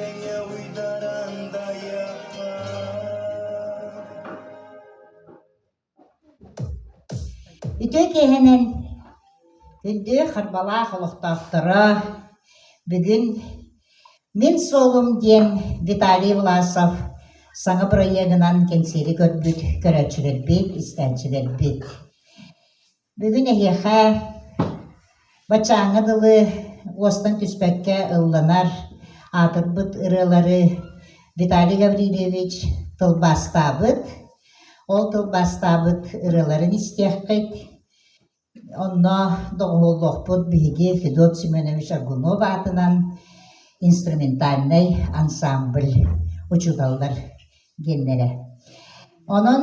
Түгэҥҥэ уйдаран дайыахха Үтүө киэһэнэн күндү Харбалаах олохтоохторо бүгүн «Мин суолум» диэн Виталий Власов саҥа бырайыагынан кэнсиэри көрбүт көрөөччүлэрбит, истээччилэрбит. Бүгүн эһиэхэ баччааҥҥа дылы уостан түспэккэ ылланар аатырбыт ырыалары Виталий Гаврильевич тылбаастаабыт. Ол тылбаастаабыт ырыаларын истиэххит. Онно доҕуһуоллуохпут биһиги Федот Семенович Аргунов аатынан инструментальнай ансамбль учууталлар диэннэрэ. Онон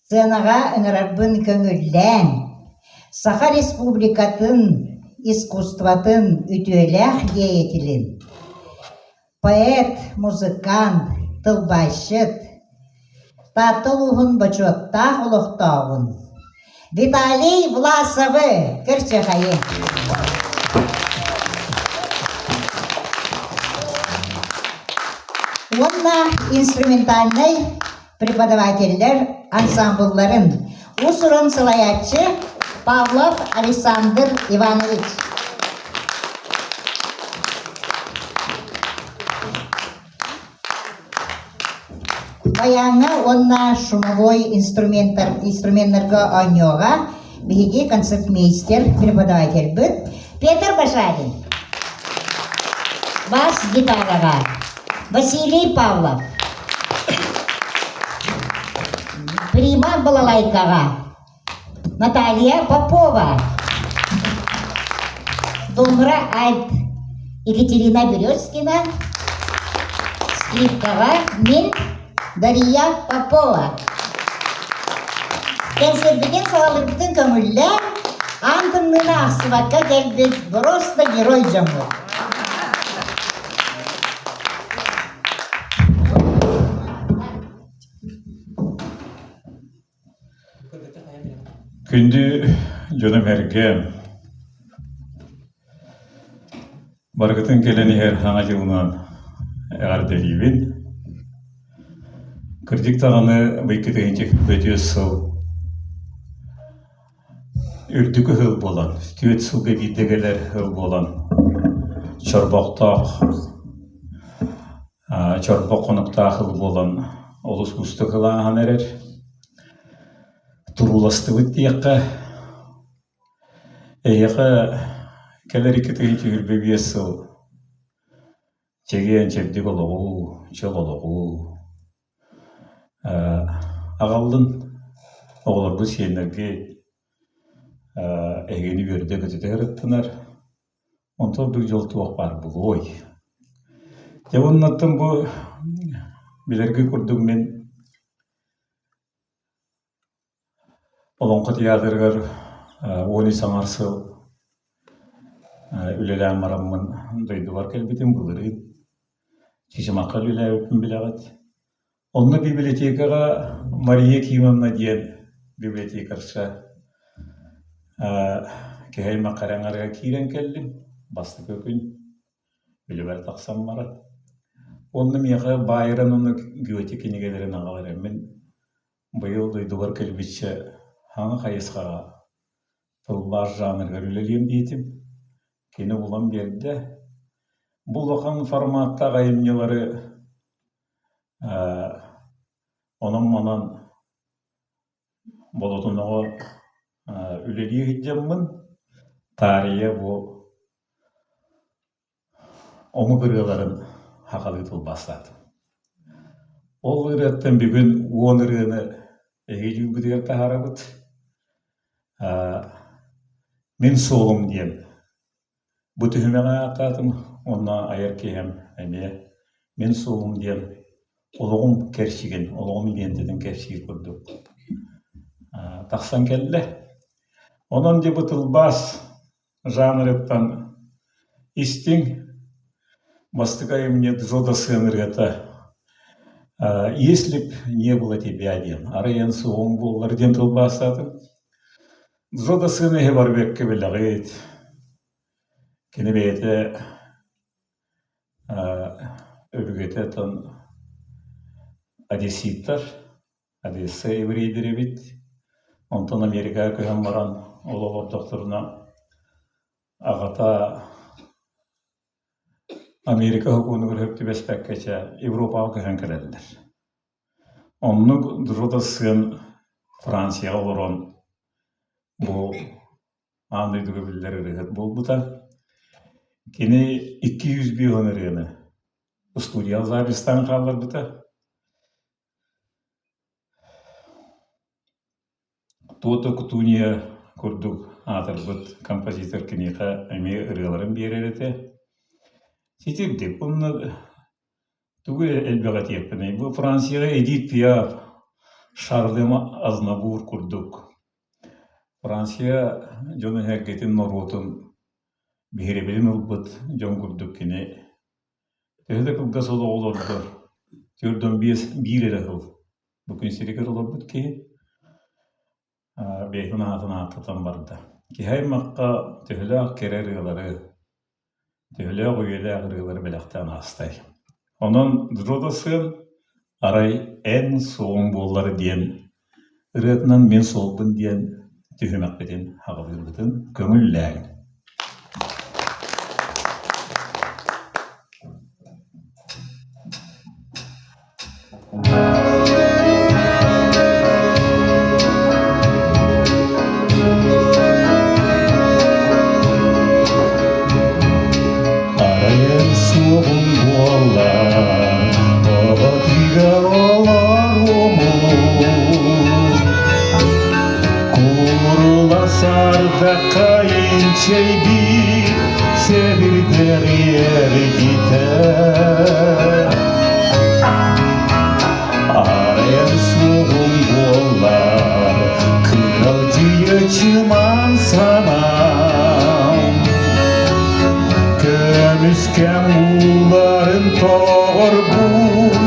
Сыанаҕа ыҥырарбын көҥүллээн, Саха Республикатын искусствотын үтүөлээх деятелин, поэт, музыкант, тылбаасчыт, Таатта улууһун бочуоттаах олохтооҕун Виталий Власовы көрсүөхэйиҥ! Уонна инструментальнай преподавателлэр ансамблларын уус-уран салайааччы Павлов Александр Иванович. Баяҥҥа уонна шумовой инструменттар, инструменнарга оонньуоҕа биһиги концертмейстер преподавательбыт Петр Башарин. Бас гитараҕа Василий Павлов. Прима балалайкаҕа Наталья Попова. Домра альт Екатерина Березкина. Скрипкаҕа мин Дария Попова. Кэнсиэрбитин саҕалыырбытын көҥүллээн, аан тымныыны аахсыбакка кэлбит просто герой дьоммут. Күндү дьонум-сэргэм, барыгытын кэлэн иһэр Саҥа дьылынан эҕэрдэлиибин. Кырдьык даҕаны быйкытыһынча бөтүөс сыл үрдүкү сыл буолан, түөрт сылга биирдэ кэлэр сыл буолан, чорбохтоох чорбох хонуктаах сыл буолан олус уустук сыл ааһан эрэр. Турууластыбыт диэххэ, эһиэхэ кэлэр 2 25 сыл чэгиэн-чэбдик олоҕу, чөл олоҕу аҕаллын, оҕолоргут, сиэннэргит эһигини үөрдэ-көтүтэ сырыттынар. Онтон ордук дьол туох баар буолуой? Дьэ уоннаттан бу билэргэ курдук мин Олоҥхо театрыгар 13 аҥар сыл үлэлээн бараммын дойдубар кэлбитим былырыын. Чычымахха үлэлээбиппин билэҕит. Онно библиотекаҕа Мария Кимовна диэн библиотекарша киһи аймах хараҥарыгар киирэн кэллим. Бастакы күн үлэбэр тахсан баран. Уонна миэхэ Байрон уонна Гёте кинигэлэрин аҕал эрэ. Мин быйыл дойдубар кэлбиччэ хаҥа хайысхаҕа тылбаас жанрыгар үлэлиэм диэтим. Кини булан биэрдэ. Бу улахан форматтаах айымньылары онон-манан Болотуноҕо үлэлии сылдьаммын, таарыйа бу омук ырыаларын сахалыы тылбаастаатым. Ол ырыаттан бүгүн 10 ырыаны эһиги дьүүлгүтүгэр таһаарабыт. Мин суолум диэн бу түһүмэҕи ааттаатым уонна айар киһим эмиэ мин суолум диэн олоҕум кэрчигин, олоҕум лиэнтэтин кэпсиир курдук тахсан кэллэ. Онон дьэ бу тылбаас жанрыттан истиҥ бастакы айымньы Джо Дассен ырыата «Если б не было тебя» диэн арай эн суоҕуҥ буоллар диэн тылбаастаатым. Джо Дассен иһи барбекка билэҕит. Кини бэйэтэ Өбүгэтэ оттон одесситтар, Одесса еврейдэр эбит. Онтон Америкаҕа көһөн баран ол олордохторуна аҕата Америка сокуонугар сөп түбэспэккэ чэ Европаҕа көһөн кэлэллэр. Оннук Друда сыан Францияҕа олорон бу аан дойдуга биллэр ырыаһыт буолбута. Кини 205 ырыаны студияҕа записьтаан хаалларбыта. Туота Кутуния курдук аатырбыт композитор киниэхэ эмиэ ырыаларын биэрэр этэ. Ситирдик уонна тугу элбэх этиэхпиний, бу Францияҕа Эдит Пиаф, Шарлем Азнавур курдук Франция дьонун-сэргэтин норуотун биһирэбилин ылбыт дьон курдук кини төһө да кылгас олоҕу олордор, 45 биир эрэ сыл бу күн сиригэр олорбут киһи бэйэтин аатын ааттатан барда. Киһи аймахха төһөлөөх кэрэ ырыалары, төһөлөөх үйэлээх ырыалары бэлэхтээн аастай. Онон Джода сыан арай эн суоҕуҥ буоллар диэн ырыатынан мин суолбун диэн түһүмэхпитин аҕалыырбытын көҥүллээҥ. Арайан суоҕум буоллар, оҕотугар олоруомун. Курула сардахха инчэйбит сэбирдэх эргитэр. Арайан суоҕум буоллар, кыралдьыйа чыман санаам. Көмүскэм ууларын тоҕорбун,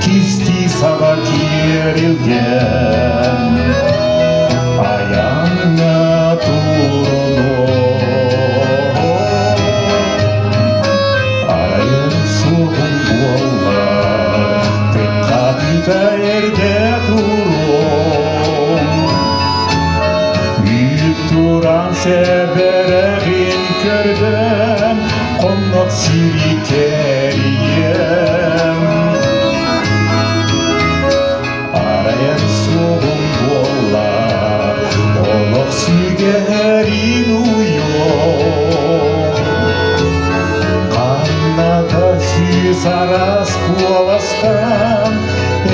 кистии саба киэрилгэн. Айаҥҥа турунуом, Арайын суоҕум буоллар, Тыкхатыта эрдэ туруом. Үүт туран сэбэрэҕин көрдөн, Хоннох сири кэрийиэм. Арайан суоҕум буоллар, олох сүгэһэрин уйуом. Ханна да сүүс араас куоластан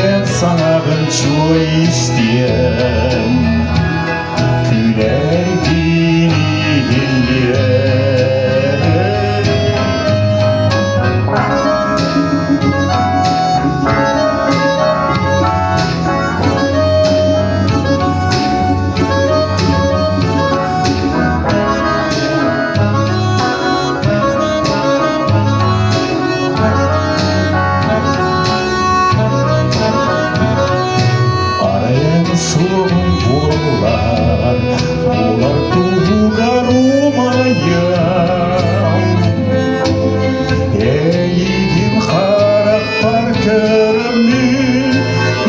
эн саҥаҕын чуо истиэм. Күлэргин иһиллиэм. Арайан суоҕум буоллар, буолар туһугар умайам. Эйигин харахпар көрөммүн,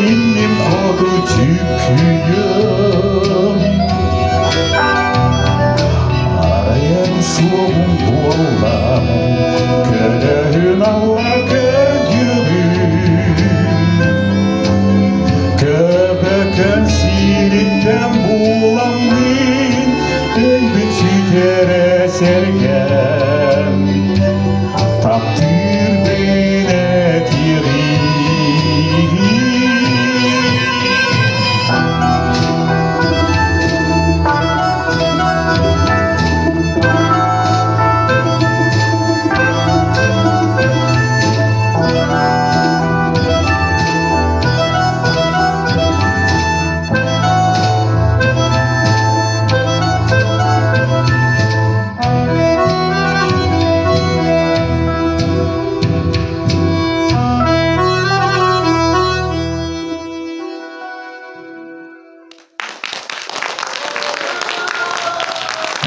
инним хоту түкүйөм. Арайан суоҕум буоллар, көлөһүн алла көрдүгүм. Көбөкөн сириттэн буламмын, өйбүн сүтэрэ сэргэм. Таптыырбын этиэҕим.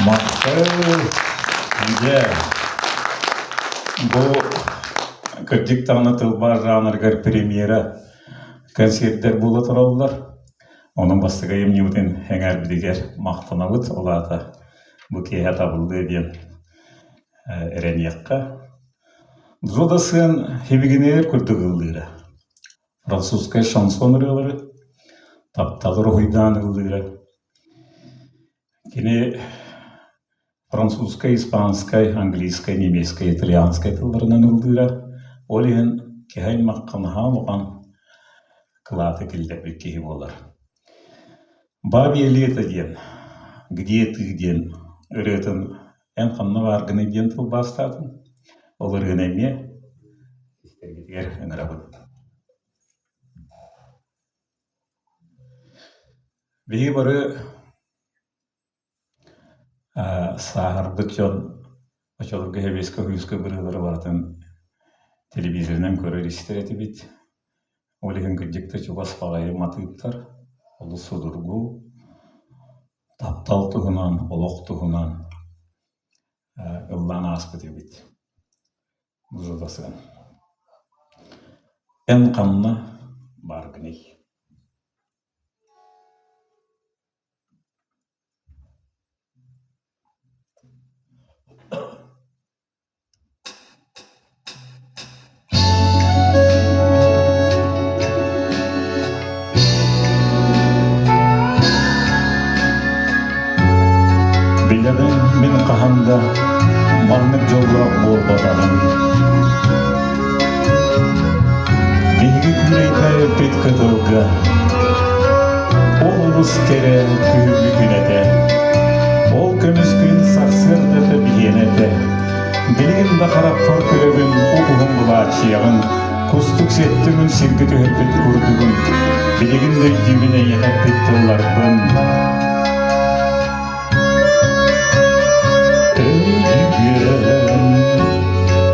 Махтал, дьэ, бу Кырдьык даҕаны тылбаас жанрыгар премьера кэнсиэрдэр буола тураллар. Онон бастакы айымньыбытын эҥээрбитигэр махтанабыт. Ол аата бу киэһэ табыллыа диэн эрэниэххэ. Дзуда сыан хибигинээр курдук ыллыыра. Французскай шансон ырыалары, тапталы уруһуйдаан ыллыыра. Кини французскай, испанскай, английскай, немецкэй, итальянскай тылларынан ыллыыра. Ол иһин киһи аймахха наһаа улахан кылааты киллэрбит киһи буолар. «Бабье лето» диэн «Где ты» диэн ырыатын «Эн ханна бааргыный» диэн тылбаастаатым. Ол ырыаны эмиэ истэргитигэр ыҥырабын. Биһиги бары сааһырбыт дьон оччолорго сэбиэскэй күүскэ бырыылары барытын телевизорынан көрөр-истэр этибит. Ол иһин кырдьык да чугас баҕайы матыыптар, олус судургу, таптал туһунан, олох туһунан ыллаан ааспыт эбит. Бузуласыан. Эн ханна бааргыный? Билэбин мин хаһан да маннык дьоллоох буолбатаҕым. Биһиги күүлэйдээбиппит кытылга ол олус кэрэ күһүҥҥү күн этэ. Ол көмүс күн сарсыардата биһиэнэ этэ. Билигин да харахпар көрөбүн уһун былааччыйаҕын, кустук сэттэ сиргэ түһэрбит курдугун. Билигин да өйдүүбүн эйиэхэ эппит тылларбын. Өйдүүгүн,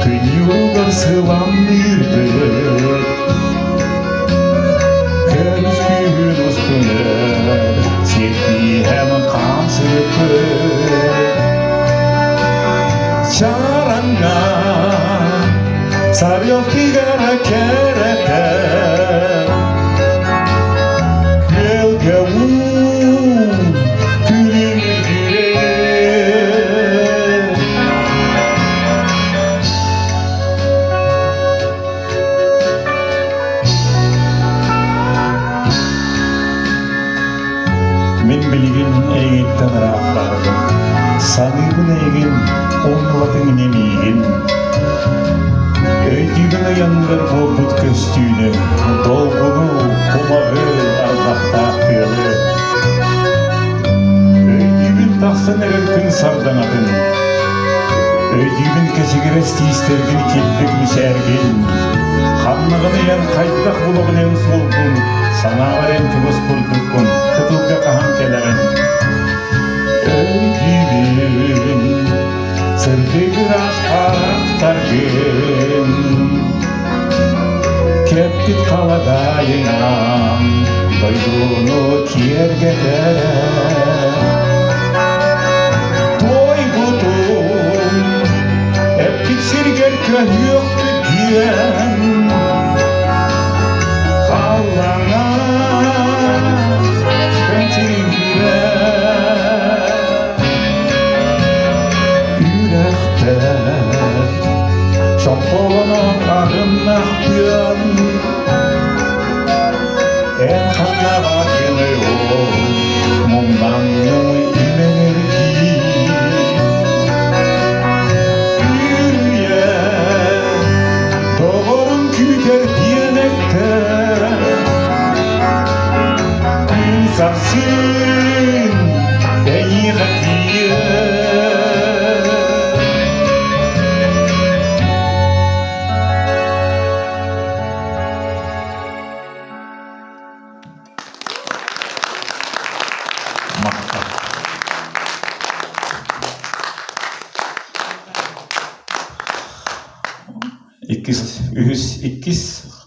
күннүгэр сыламныырбыт, көмүс күһүн устунар, сирдиһэн хаамсыппыт. Чараҥҥа сарыал тигэрэ кэрэтэ, күөлгэ уу күлүмүрдүүрэ. Мин билигин эйигиттэн ыраах бардым. Саныыбын эйигин, умнубатыҥ ини миигин. Өйдүүбүн ыйанныгар буолбут көстүүнү, долгуну, кумаҕы, ардахтаах тыалы. Өйдүүбүн тахсан эрэр күн сардаҥатын, Өйдүүбүн кэчигирэс тиистэргин килбик мичээргин, Ханнаҕын ыйан хайдах булабын эн суолгун, Санаабар эн чугас курдуккун, кытылга хаһан кэлэҕин? Өйдүүбүн, сырдык ыраас харахтаргын, Кэппит халадаайынан дойдуну киэргэтэр. Туойбутум, эппит сиргэр көһүөхпүт диэн, халлаҥа көнчүрүннэ. Үрэхтэр Шомполонон арыннах тыан Эн ханнаҕа кэлэй ол муҥнаҥҥын имэҥиргии Үрүйэ доҕорун күүтэр диэн эттэ Күн сарсын эйиэхэ тиийэр Иккис, үһүс, иккис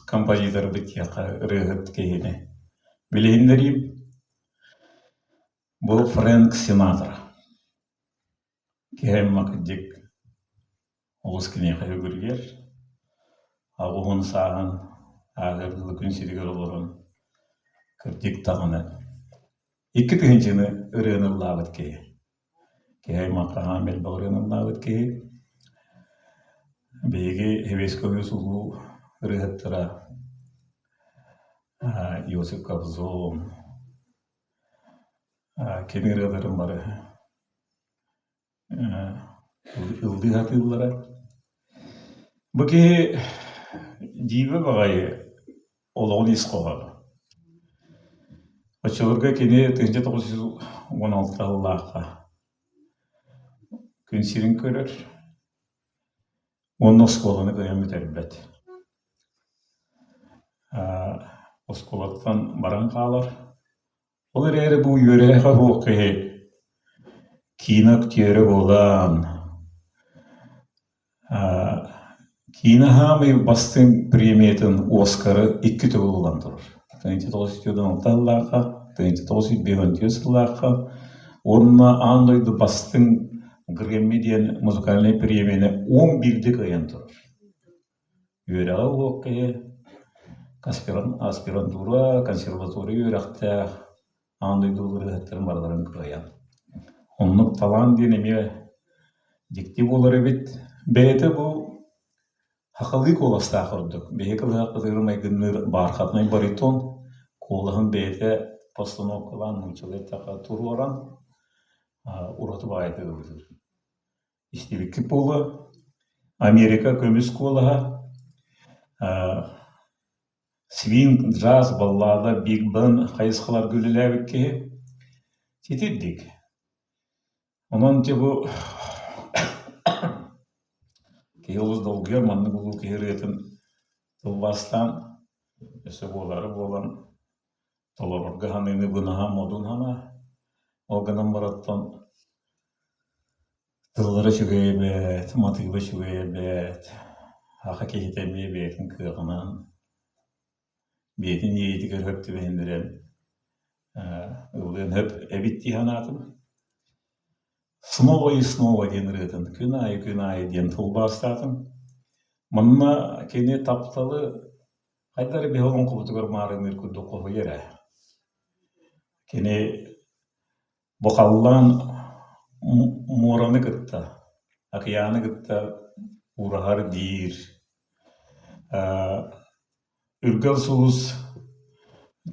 композиторбыт диэххэ ырыаһыт киһини билиһиннэриим. Бу Фрэнк Синатра. Киһи аймах дьик олус киниэхэ үгүрүйэр. Аҕыһын сааһын ааһыар дылы күн сиригэр олорон, кырдьык даҕаны, икки тыһыынчаны ырыаны ыллаабыт киһи. Киһи аймахха хаһан элбэх ырыаны ыллаабыт киһи. Биһиги Сэбиэскэй Союз улуу ырыаһыттара Иосиф Кобзон, кини ырыаларын бары ыллыы сатыыллара. Бу киһи дьиибэ баҕайы олоҕун ис хоһооно. Оччолорго кини 1916 сыллаахха күн сирин көрөр уонна оскуоланы кыайан бүтэрбэт. Оскуолаттан баран хаалар. Ол эрээри бу үөрэҕэ суох киһи киинэ актера буолан, киинэ саамай бастыҥ премиятын «Оскары» икки төгүл ылан турар. 1996 сыллаахха, 1954 сыллаахха уонна аан дойду бастыҥ Грэмми диэн музыкальнай премияны 11 кыайан турар. Үөрэҕэ уһуох киһи аспирантура, консерватория үөрэхтээх, аан дойду ырыаһыттарын барыларын кыайан. Оннук талаан диэн эмиэ дьикти буолар эбит. Бэйэтэ бу сахалыы куоластаах ордук. Биһиги кылыһахпытыгар майгынныыр бархатнай баритон куолаһын бэйэтэ постановкалаан нууччалыы эттэххэ туруоран ураты баҕайытык ыллыыр. Истибиккит буолуо, Америка көмүс куолаһа, свинг, джаз, баллада, биг-бенд хайысхаларга үлэлээбит киһи. Ситирдик. Онон дьэ бу киһи олус долгуйар маннык улуу киһи ырыатын тылбаастаан, өссө буолаары буолан толорорго саныыны бынаһа модун санаа. Ол гынан бараттан Тыллара үчүгэй эбээт, матыыба үчүгэй эбээт, саха киһитэ эмиэ бэйэтин кыаҕынан, бэйэтин иэйиитигэр сөп түбэһиннэрэн ыллыан сөп эбит дии санаатым. «Снова и снова» диэн ырыатын күн аайы күн аайы диэн тылбаастаатым. Манна кини тапталы хайдах эрэ биһи олоҥхобутугар маарынныыр курдук хоһуйар ээ. Кини Бу халлаан муораны кытта, океаны кытта уураһар диир. Үргэл сулус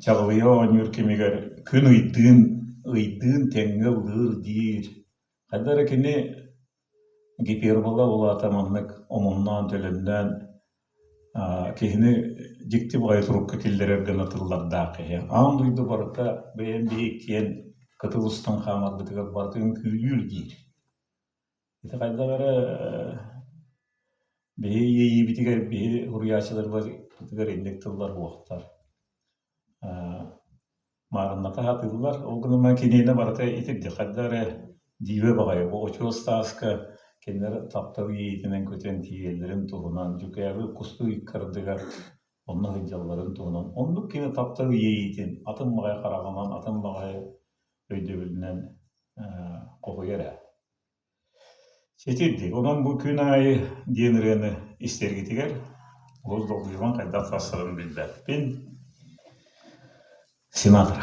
чаҕылыйа оонньуур кэмигэр күн ыйдыын ыйдыын тэҥҥэ ыллыыр диир. Хайдах эрэ кини гипербола улаата маннык омуннаан-төлөннөөн киһини дьикти баҕайы турукка киллэрэр гына тыллардаах киһи. Аан дойду барыта бэйэм биһиккиэн кытыл устан хаамарбытыгар барыта үҥкүүлүүр диир. Ити хайдах эрэ биһи иэйиибитигэр, биһи суруйааччыларбытыгар инник тыллар уохтар. Маарынната сатыыллар, ол гынан баран киниэнэ барыта итирдик хайдах эрэ дьиибэ баҕайы бу очуос тааска кинилэр таптал иэйиитинэн көтөн тиийэллэрин туһунан, дьүкээбил кустук ыккардыгар онно сылдьалларын туһунан оннук кини таптал иэйиитин атын баҕайы хараҕынан, атын баҕайы өйдөбүлүнэн хоһуйар ээ. Ситирдик, онон бу күн аайы диэн ырыаны истэргитигэр олус долгуйабын хайдах тахсарын билбэппин. Сенатор.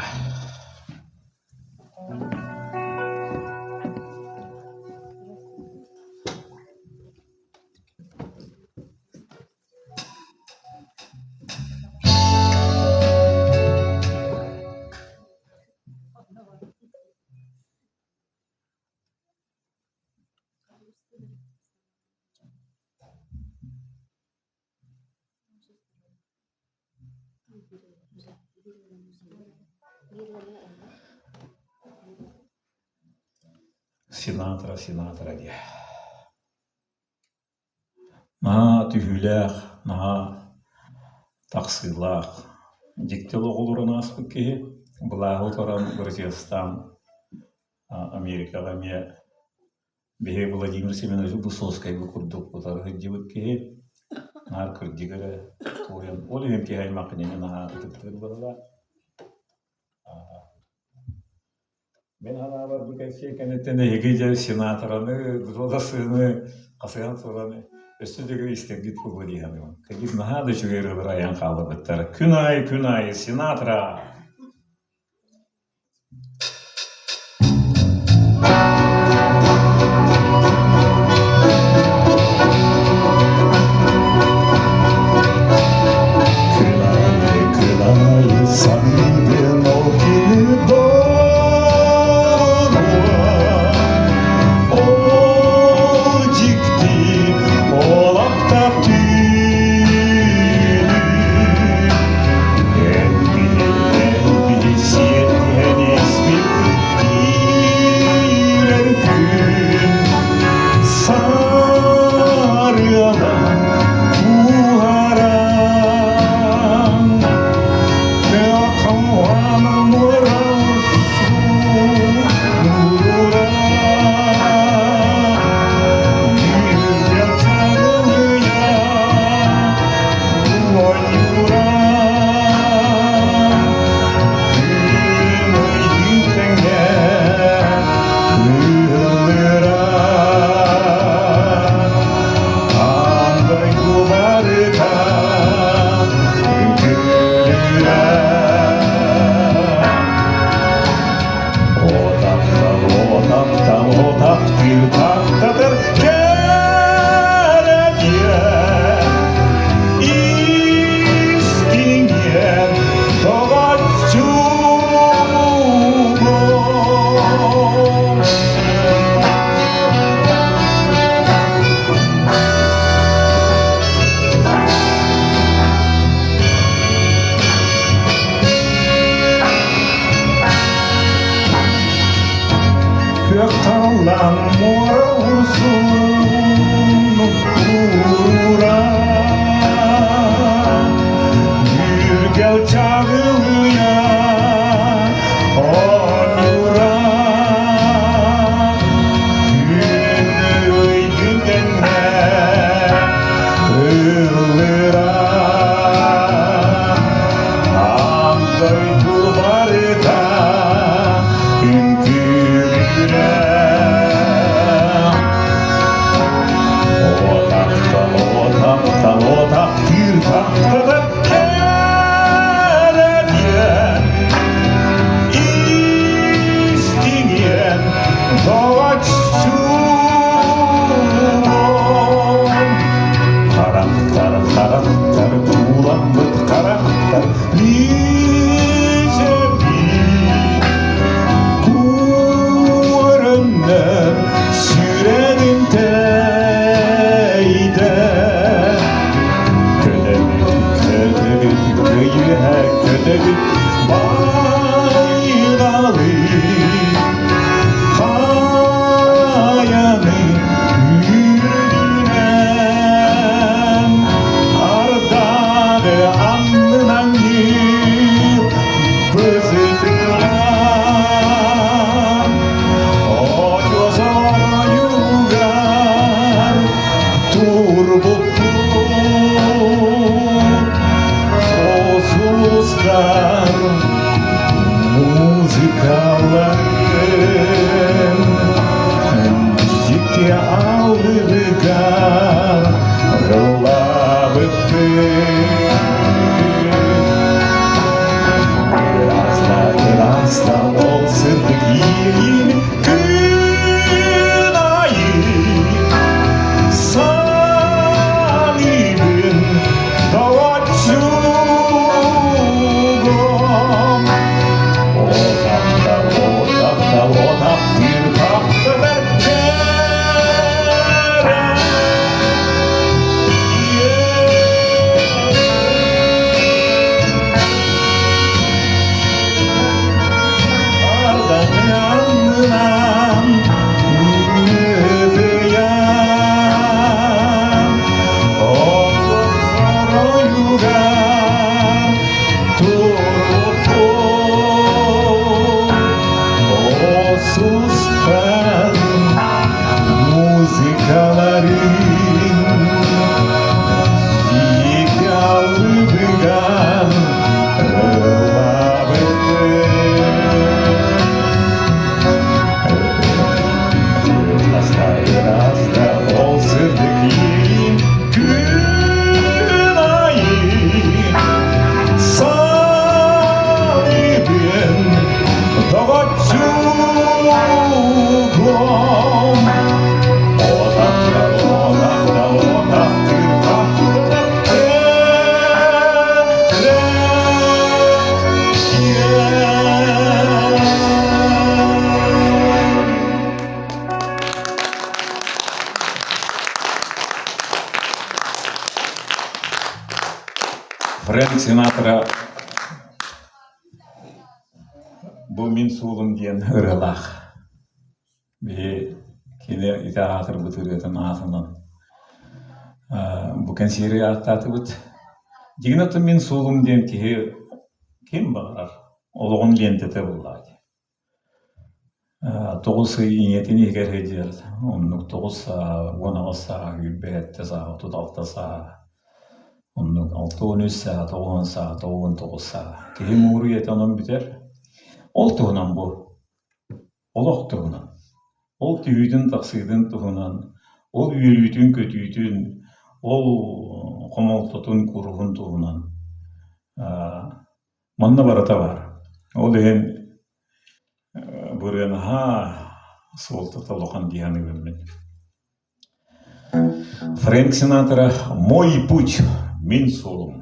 Сенатора, сенатора диэ. Наһаа түһүүлээх, наһаа тахсыылаах, дьикти олоҕу олорон ааспыт киһи былааһы утаран бырачыастаан Америкаҕа эмиэ биһиги Владимир Семенович Высоцкайга курдук утары сылдьыбыт киһи наар кырдьык эрэ туойан ол иһин киһи аймах кинини наһаа ытыктыыр быһыылаах. Мин санаабар бу кэнсиэр кэнниттэн эһиги дьэ сенатораны, Дудасыны хасыһан туран Өссө төгүл истэргит буолуо дии саныыбын. Кэлин наһаа да үчүгэй ырыалар айан хаалларбыттара. Күн аайы, күн аайы Синатра! Күн аайы, күн аайы саныыбын ол күнү доҕоруо. Ол дьикти олохтоох түүнү эн биһи сиэттиһэн испиппит киирэр күн сарыала куһаран Андай кубарыта үҥкүүлүүрэ. О таптал, о таптал, о таптыыр таптатар кэрэтиэ. Истиҥиэн тоҕоччугун. Күөх халлаан муора урсун ууран, Үргэл чаҕылыйа оонньуура. Күн ыйгын тэҥҥэ ыллыра. Аан дойду барыта үҥкүүлүүрэ. О таптал, о таптал, о таптыыр таптатар кэрэ диэн истиҥиэн доҕоччугум. Харахтар, харахтар, кууламмыт харахтар лиичэбит куоруннар сүрэҕин тэйдэ. Көтөбүт, көтөбүт, көйүһэ көтөбүт байҕалы хайаны үрдүнэн ардаҕы аннынан бысытынан очуос оройугар турбуппут сулустар музыкаларын дьикти алыбыгар ыллаабыппыт. Ыраста, ыраста ол сырдык иэйиини күн аайы саныыбын доҕоччугум. О таптал, о таптал, о таптыыр таптатар кэрэ Арданы аннынан ытыйан, оройугар турбутун Осустан музыкаларын Иик алыбыгар ыллаабыппыт. Ыраста, ыраста, ол сырдык иэйиим Фрэнк Синатра бу мин суолум диэн ырыалаах. Биһи кини ити аатырбыт ырыатын аатынан бу кэнсиэри ааттаатыбыт. Дьиҥин оттон мин суолум диэн киһи ким баҕарар олоҕун лиэнтэтэ буоллаҕа дии. 9 ый ийэтин иһигэр сылдьар, оннук 9 саа, 18 саа, 27 саа, 36 саа, оннук 63 саа, 90 саа, 99 саа. Киһи муур үйэтэ онон бүтэр. Ол туһунан бу олох туһунан, ол түһүүтүн-тахсыытын туһунан, ол үөрүүтүн-көтүүтүн, ол хомолтотун, куруһун туһунан манна барыта баар. Ол иһин бу ырыа наһаа суолтата улахан дии саныыбын мин. Фрэнк Синатра «Мой путь, мин суолум».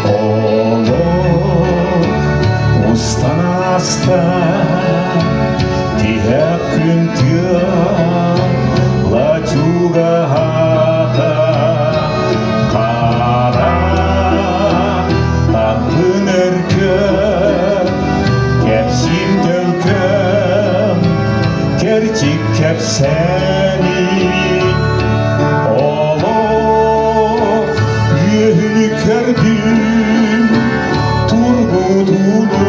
Олох устан ааста тиһэх күн тыала чугаһаата хара татын өркөн кэпсиим төлкөм кэрчик кэпсээни олох үөһүнү көрдүм тургутууну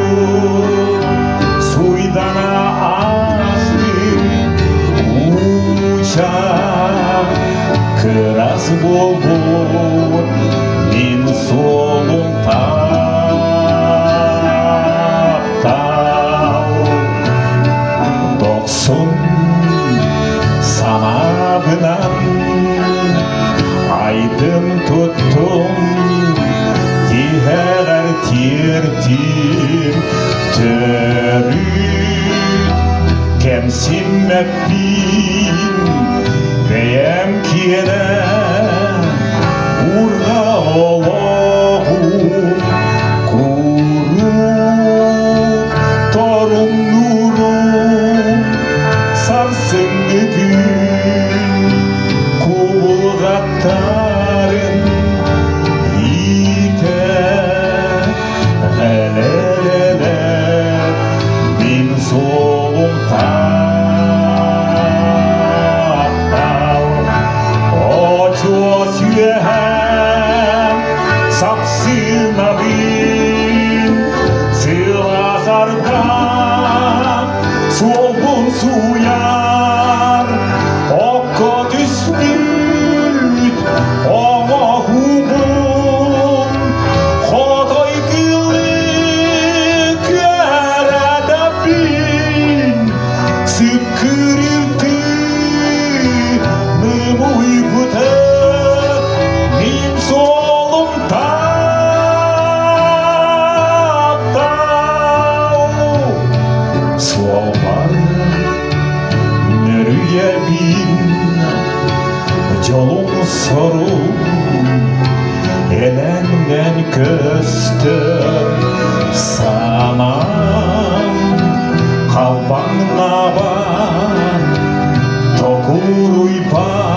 суйдана аастым уучах кырас буолбут мин суолум таптал дохсун санаабынан айдым туттум тиһэҕэр тиэртим төрүт кэмсиммэппин бэйэм киэнэ урга олоҕум куруук торумнуурум сарсыҥҥы күн кубулҕаттарын иитэ элэ мин суолум таптал очуос үөһэ сапсынабын сылаас ардах суолбун сууйар окко түспүт оҥоһуубун хотой кылы күөрэтэбин сыккырыыртыы нымуйбута мин суолум таптал суолбар нөрүйэбин дьолум сорум элэҥнэн көстөр санаам халбаҥнаабат токуруйбат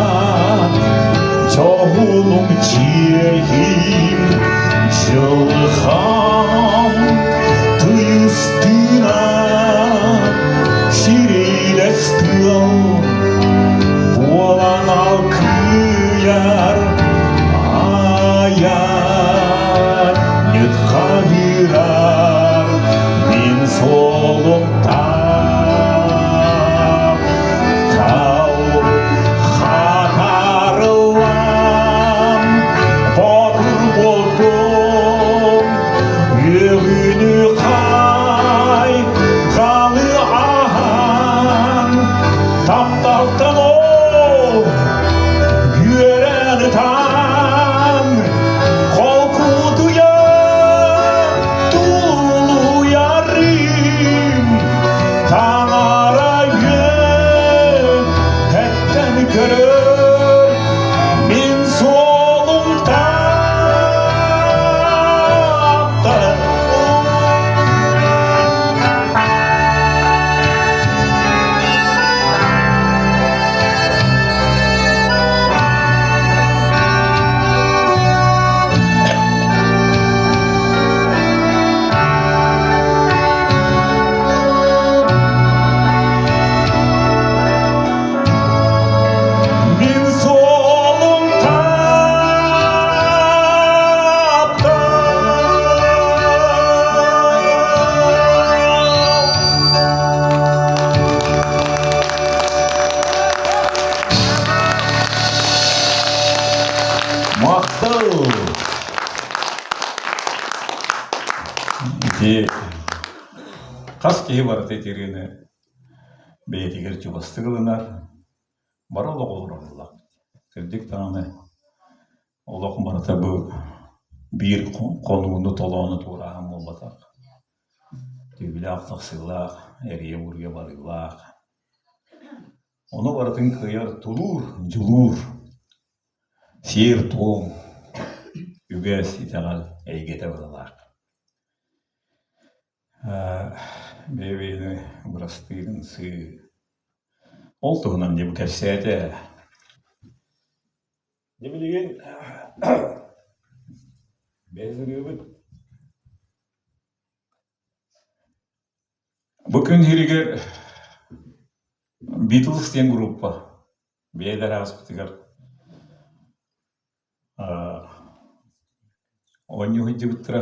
дьоһунум чиэһим дьылҕам тыйыс тыына сирилэс тыал буолан алкыйар айар ньыт хаһыыта. киһи барыта итириини бэйэтигэр чугастык ылынар, бары олоҕу олороллор. Кырдьык даҕаны олох барыта бу биир хонууну, толоону туорааһын буолбатах. Түбүлээх-тахсыылаах, эрийэ-буруйа барыылаах. Ону барытын кыайар тулуур, дьулуур, сиэр-туом, үгэс, итэҕэл эйгэтэ быһыылаах. Бэйэ-бэйэни бырастыы гынсыы. Ол туһунан дьэ бу кэпсээтэ. Дьэ билигин бэйэ ырыабыт Бу күн иһигэр Beatles диэн группа бэйэлэрэ ааспытыгар оонньуу сылдьыбыттара.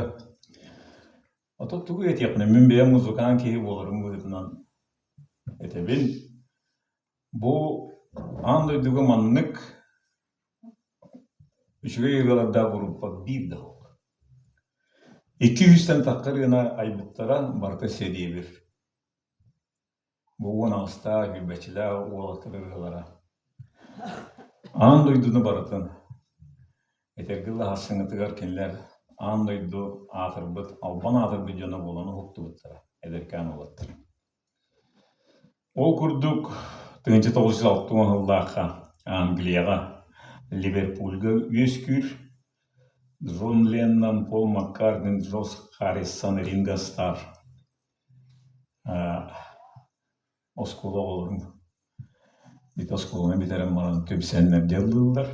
Ото тугу этиэхпиний, мин бэйэм музыкант киһи буоларым быһыытынан этэбин. Бу аан дойдуга маннык үчүгэй ырыалардаах группа биир да суох. Икки сүүстэн тахха ырыаны айбыттара барыта сэриэбир. Бу 18-таах, сүүрбэччэлээх уолаттар ырыалара. Аан дойдуну барытын этэргэ дылы сарсыҥҥытыгар кинилэр аан дойду аатырбыт, албан аатырбыт дьоно буолан уһуктубуттара, эдэркээн уолаттар. Ол курдук, 1960 сыллаахха Англияҕа Ливерпульга үөскүүр Джон Леннон, Пол Маккартни, Джордж Харрисон, Ринго Старр оскуола оҕолорун ити оскуоланы бүтэрэн баран түмсэннэр дьаллыыллар.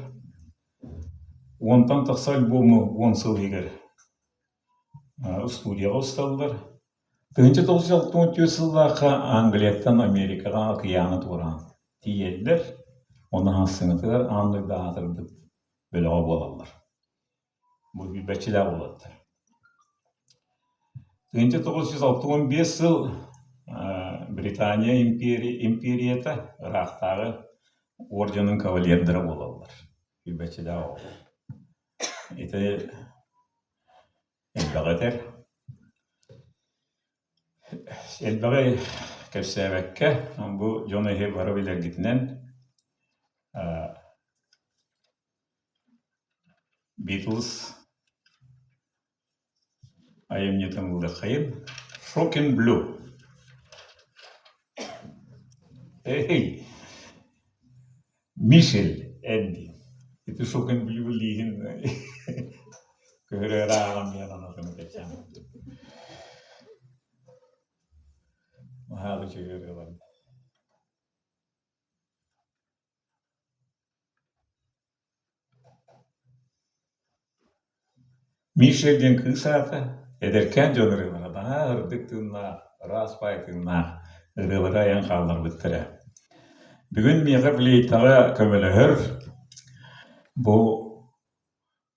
Уонтан тахса альбому 10 сыл иһигэр студияҕа усталлар. 1964 сыллаахха Англияттан Америкаҕа акыйааны туораан тиийэллэр уонна сарсыҥҥытыгар аан дойду аатырбыт бөлөҕө буолаллар. Бу билбэччилээх уолаттар. 1965 сыл Британия империята ыраахтааҕы орденын кавалердара буолаллар. Билбэччилээх оҕолор. Ити элбэҕи этэр. Элбэҕи кэпсээбэккэ, бу дьон эһи бары билэргитинэн Beatles айымньытын ылыаххайын «Shocking Blue» Эй, Мишель Энди ити Shocking Blue лииһин көһөрөөрү ааҕан биһэн анатын кэпсээн Наһаа да үчүгэй ырыалар. Миша диэн кыыс аата эдэркээн дьон ырыалара наһаа ырдык тыыннаах, ыраас баай тыыннаах ырыалары айан хаалларбыттара. Бүгүн миэхэ флейтаҕа көмөлөһөр бу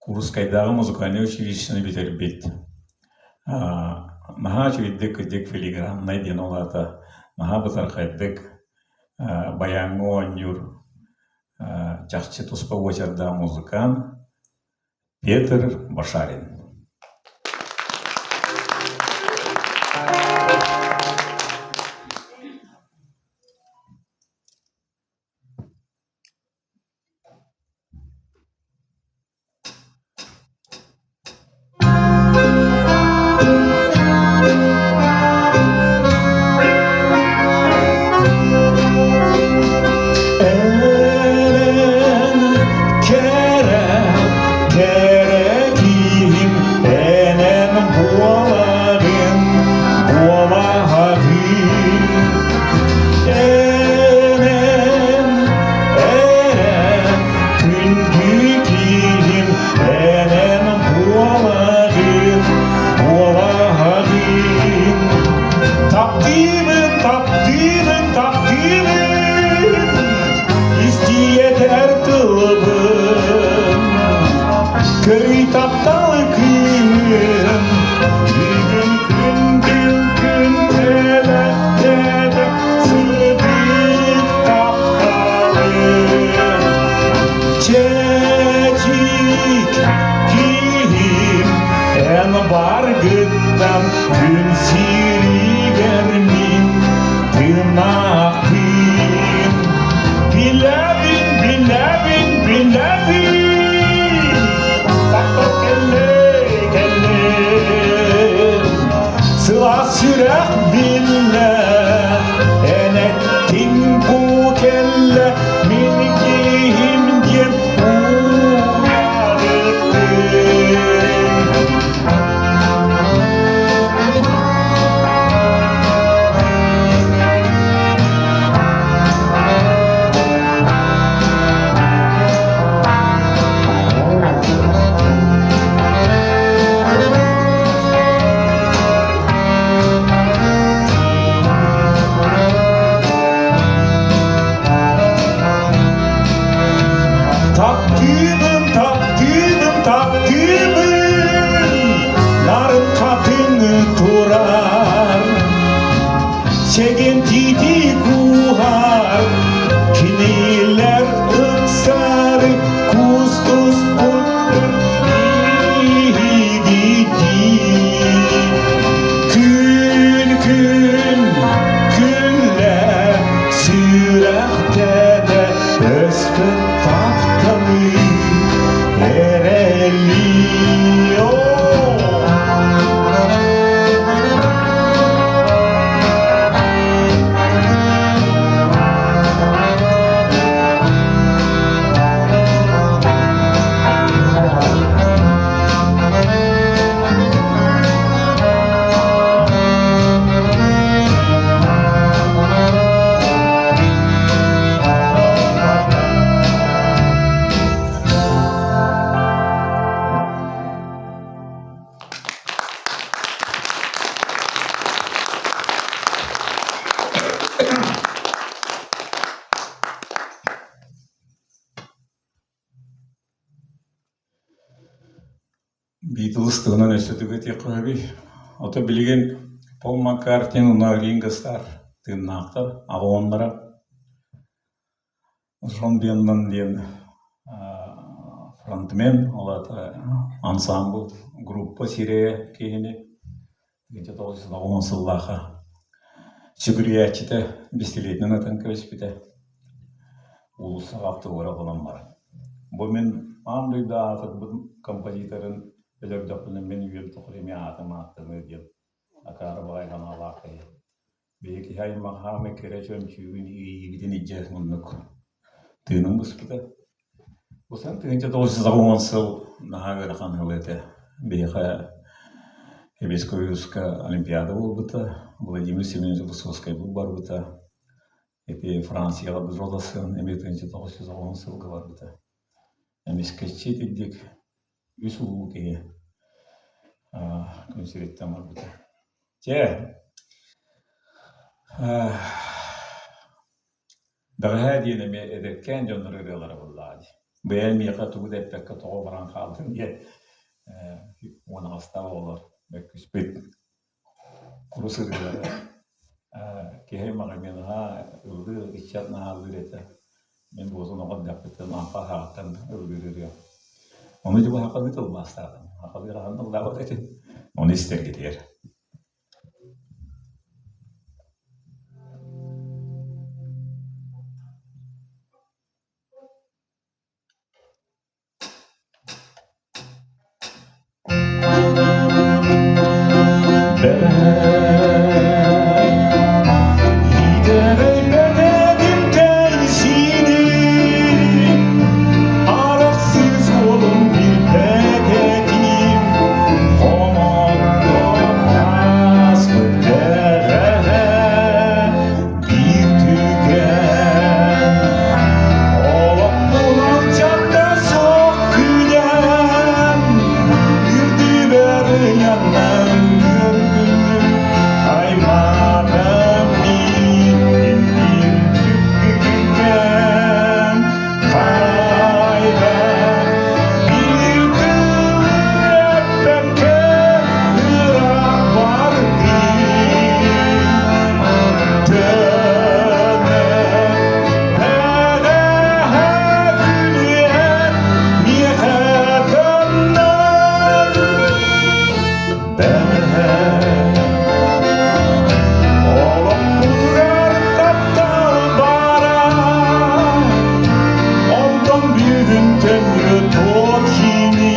Курскайдааҕы музыкальнай училищены бүтэрбит наһаа үчүгэйдик кырдьык филиграннай диэн ол аата наһаа бытархайдык баяҥҥа оонньуур чахчы туспа уочардаах музыкант Петр Башарин. Эрэн кэрэ, кэрэ киһим. Ыраастык тапталы эрэли Битлз туһунан өссө тугу этиэххэ сөбүй? Ото билигин Пол Маккартни уонна Ринго Старр тыыннаахтар, аҕа Джон Леннон диэн фронтмен, ол аата ансаамбыл, группа сирэйэ киһини 1990 сыллаахха сүгүрүйээччитэ бэстилиэтинэн ытан кэбиспитэ. Уулуссаҕа автограф ылан баран. Бу мин аан дойду аатырбыт композиторын өлөрдөхпүнэ мин үйэм тухары эмиэ аатым ааттаныа диэн акаары баҕайы санаалаах киһи. Биһиги киһи аймах хаамай кэрэ чөмчүүгүн иэйиибитин илдьэ оннук тыынын быспыта. Бу 1990 сыл наһаа ыарахан сыл этэ. Биһиэхэ Сэбиэскэй Союзка Олимпиада буолбута, Владимир Семенович Высоцкайбыт барбыта, ити Францияҕа Бжодосын эмиэ 1990 сылга барбыта. Эмискэччи итирдик үс улуу киһи күн сириттэн барбыта. Чэ, бэҕэһээ диэн эмиэ эдэркээн дьоннор ырыалара буоллаҕа дии. Бэйэм миэхэ тугу да эппэккэ тоҕо баран хааллым диэн 18 оҕолор мөккүспүт курус ырыалара. Киһи аймах эмиэ наһаа ыллыыр, ыччат наһаа ыллыыр этэ. Мин буотун оҕо эрдэхпиттэн Ампа аһаҕыттан ыллыыр ырыам. Ону дьэ бу сахалыы тылбаастаатым. Сахалыы хаһан ыллаабат этим. Ону истэргитигэр. Итэҕэйбэтэгим кэнсиини, арахсыы суолун билбэт этим, хомолтон ааспыт бэҕэһээ биир түгэн. Олохпун алдьатта суох күлэн, үрдүбэр ыйанан үөрдүм, аймаатым миигин түккүккэн. Хайда биир тылы эппэккэ ыраах бардым. Онтон бүгүн төҥү туох кини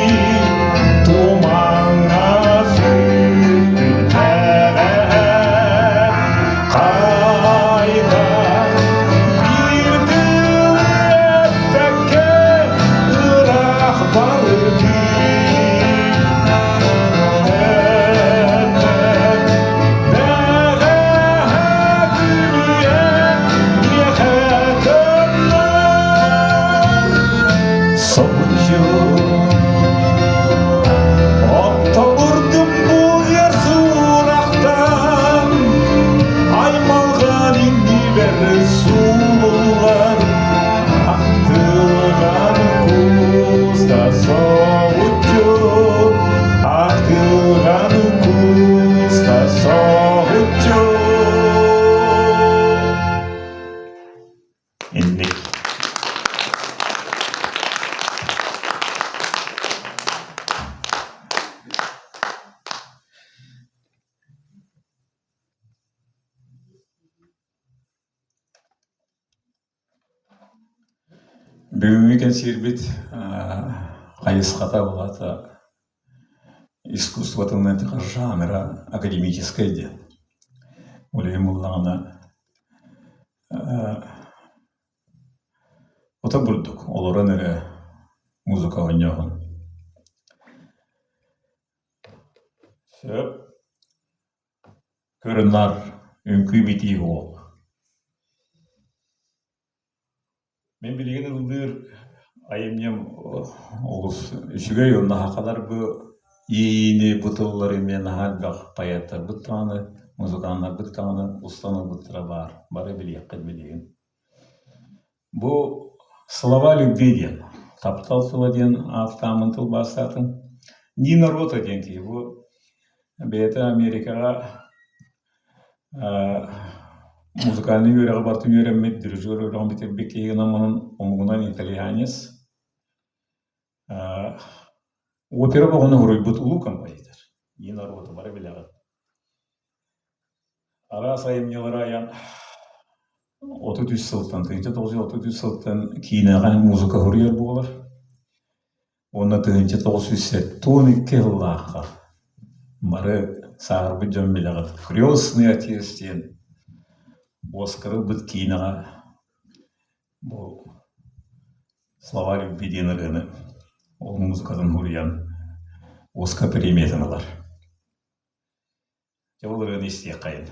тумаҥҥа сүппүт хайда биир тыл эппэккэ ыраах барытыы Соһуччу Оттобурдум бу ер сурахтан аймалҕан иннибэр сууллан Ахтылҕан кууста соһуччу Ахтылҕан кууста соһуччу Инник. Бүгүҥҥү кэнсиэрбит хайысхата булата искусствотын жанра академическай диэн. Ол иһин буоллаҕына ото бурдук олорон эрэ музыка оонньооһун. Сөп. Көрүннар үҥкүү-битии уох. Мин билигин ыллыыр айымньым олус үчүгэй уонна сахалар бу иэйиини, бу тыллары эмиэ наһаа элбэх поэттарбыт даҕаны, музыканнарбыт даҕаны устан ылбыттара баар, бары билиэххит билигин. Бу «Слова любви» диэн, таптал тыла диэн ааттааммын тылбаастаатым. Нина Рота диэн киһи бу бэйэтэ Америкаҕа музыкальнай үөрэҕи барытын үөрэммит, дирижер үөрэҕин бүтэрбит киһи гынан баран омугунан итальянец. Опера бөҕөнү суруйбут улуу композитор. Нина Рота бары билэҕит. Араас айымньылары айан 33 сылтан, 1933 сылтан киинэҕэ музыка суруйар буолар. Уонна 1972 сыллаахха бары сааһырбыт дьон билэҕит «Крестный отец» диэн Оскары ылбыт киинэҕэ бу «Слова любви» диэн ырыаны ол музыкатын суруйан Оскар премиятын ылар. Дьэ ол ырыаны истиэххэйин.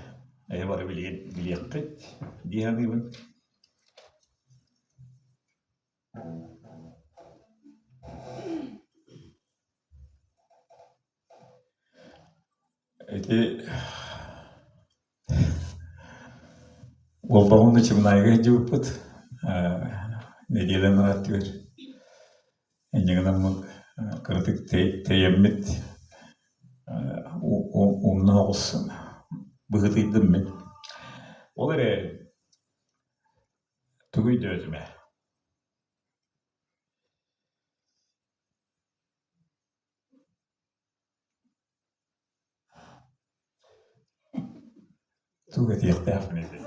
Эһи бары билиэххит дии саныыбын. Ити Уолбаҕын да Чымнаайга сылдьыбыппыт нэдиэлэ анараа өттүгэр инньэ гынаммын кыратык тэйэммит умна оҕус быһыытыйдым мин. Ол эрээри тугу өйдөөтүм ээ? Тугу этиэхтээхпин ити?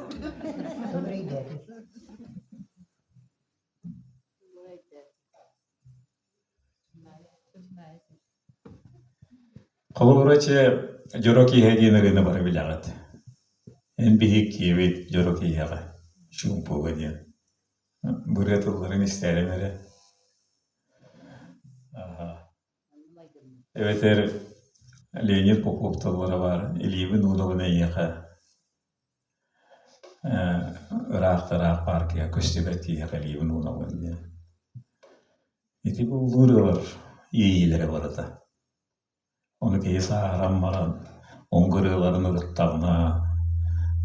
Холобура, чэ, дьоро киэһэ диэн ырыаны бары билэҕит. Эн биһик киэбит дьоро киэһэҕэ, чуумпуга диэн. Бырыа тылларын истээрим эрэ. Эбэтэр Леонид Попов тыллара баар «Илиибин уунабын эйиэхэ, ыраах-ыраах пааркыйа көстүбэт киһиэхэ илиибин уунабын» диэн. Ити буллуур ылар иэйиилэрэ барыта. Ону киһи сааһыран баран уҥ ырыаларын ырыттаҕына,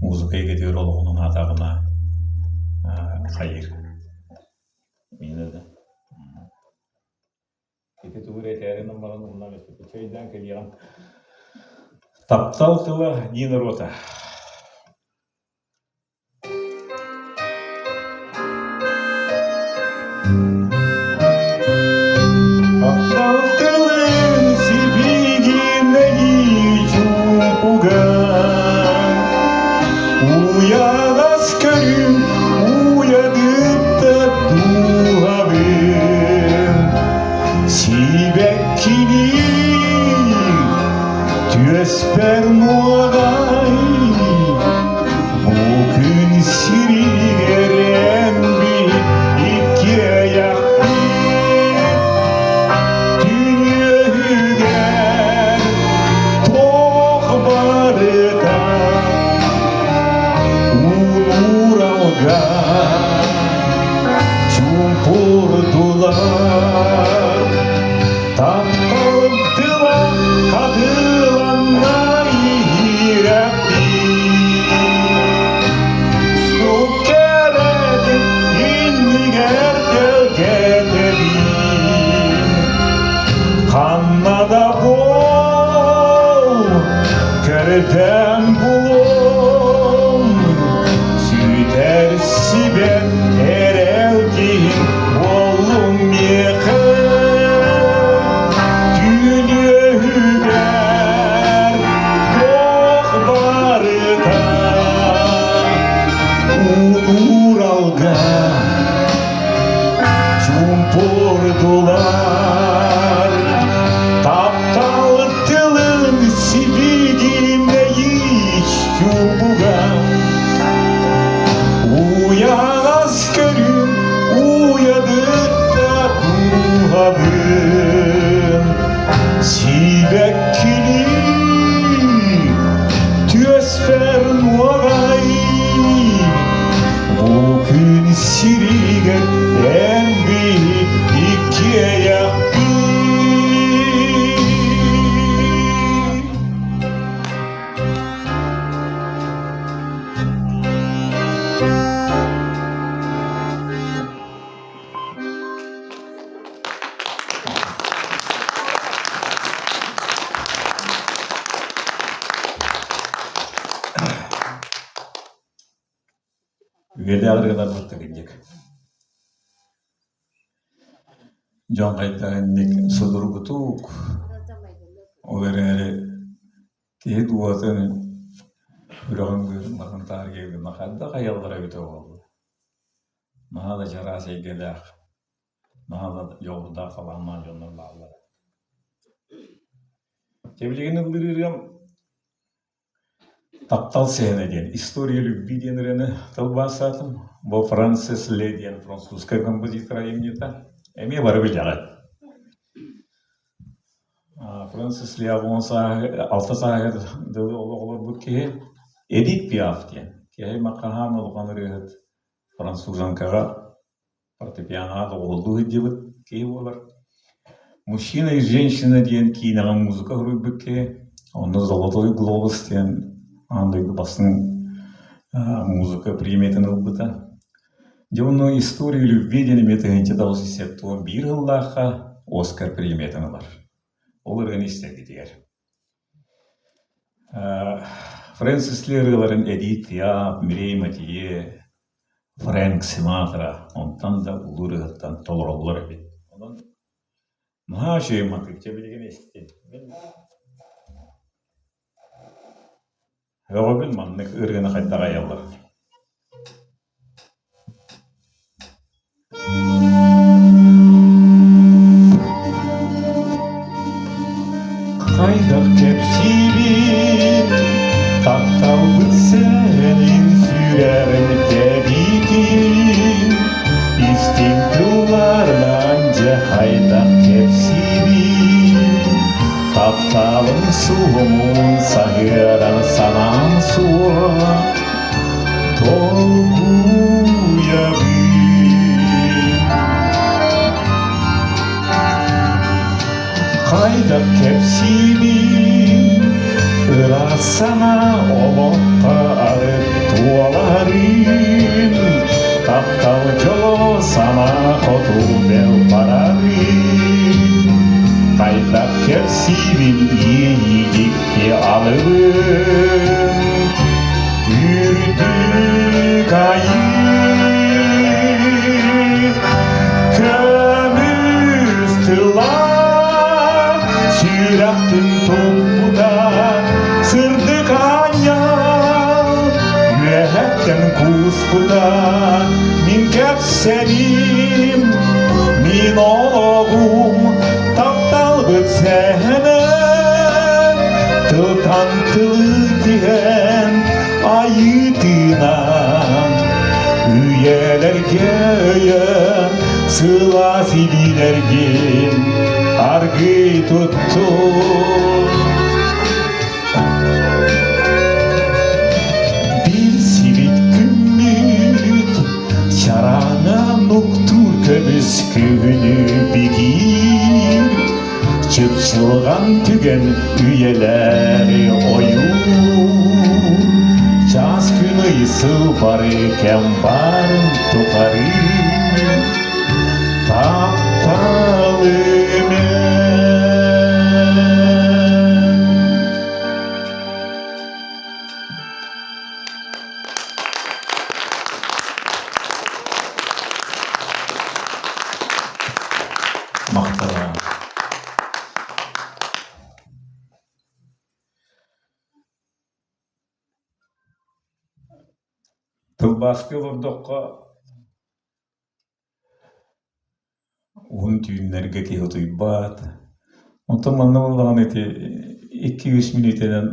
музыка эйгэтигэр олоҕун анаатаҕына хайыыр. Миэнэ да. Ити тугу эрэ этээри баран умнан эппит. Чэйдээн кэлиэҕим. Таптал тыла Нина Рота. Таптал тылын сибигинэйии чуумпуга Уйаҕас көрүҥ уйадыпта дууһабын Сибэккилии түөспэр нуоҕай Бу күн сиригэр эн иккиэйэхпит Түнүөһүгэр туох барыта Ууралга чуумпурдулар Тапталым тыла хатыланна иһирэхпин Суккэрэтин иннигэр тэлгэтэбин Ханна да буол, көрдөөн булуом, сүтэр сибэт эрэл киһим буоллум мин. Күн сиригэр эн биһи иккиэйэхпит. Үгэлээх ырыаларбыт тыгынньык. Дьон хайдах инник судургутук, ол эрээри киһи дууһатын үрэҕин быарын таарыйа гына хайдах айаллара эбитэ буолла. Наһаа да чараас эйгэлээх, наһаа да дьоҕурдаах талааннаах дьоннор бааллара. Дьэ билигин ыллыыр ырыам Таптал сэһэнэ диэн «История любви» диэн ырыаны тылбаастаатым. Бу Франсис Ле диэн французскай композитор айымньыта. Эмиэ бары билэҕит. Франсис Ле алта сааһыгар дылы олох олорбут киһи Эдит Пиаф диэн. Киһи хаһаан улахан ырыаһыт француженкаҕа фортепианоҕа доҕуһуоллуу сылдьыбыт киһи буолар. «Мужчина и женщина» диэн киинэҕэ музыка суруйбут киһи. Онно «Золотой глобус» диэн аан дойду бастыҥ музыка премиятын ылбыта. Дьэ онно «История любви» диэн эмиэ 1971 сыллаахха Оскар премиятын ылар. Ол ырыаны истэргитигэр. Фрэнсис Ли ырыаларын Эдит Пиаф, Мирей Матье, Фрэнк Синатра онтон да улуу ырыаһыттан толороллор эбит. Онон наһаа үчүгэй матыып дьэ билигин истин. Мин һөҕөбүн маннык ырыаны хайдах айаллар. Хайдах кэпсиибит, тапталбыт сэһэнин сүрэҕин тэбиитин, истиҥ тылларынан дьэ хайдах кэпсиибит, тапталыҥ суһумун саһыаран санаан суох, Толкуйабын Хайдах кэпсиибин ыраас санаа олоххо арыт туоларын таптал дьоло санаа хоту бэл барарын хайдах кэпсиибин иэйии дьикти алыбын Үрдүк айыы көмүс тыла сүрэхпин туппута сырдык аанньал үөһэттэн кууспута мин кэпсэлим мин олоҕум тапталбыт сэһэнэ Тылтан тылы тиһэн айыы тыынан Үйэлэргэ өйөн сылаас илиилэргин аргый туттун Билсибит күммүт чараҥа нуктуур көмүс күһүнү бигиир Чыпчылҕан түгэн үйэлэри ойуур Чаас күн ый сыл бары кэм баарын тухары Тапталым Махтала. Тылбаастыы олордоххо Уһун түүннэргэ киһи утуйбат. Онтон манна буоллаҕына ити 2-3 мүнүүтэнэн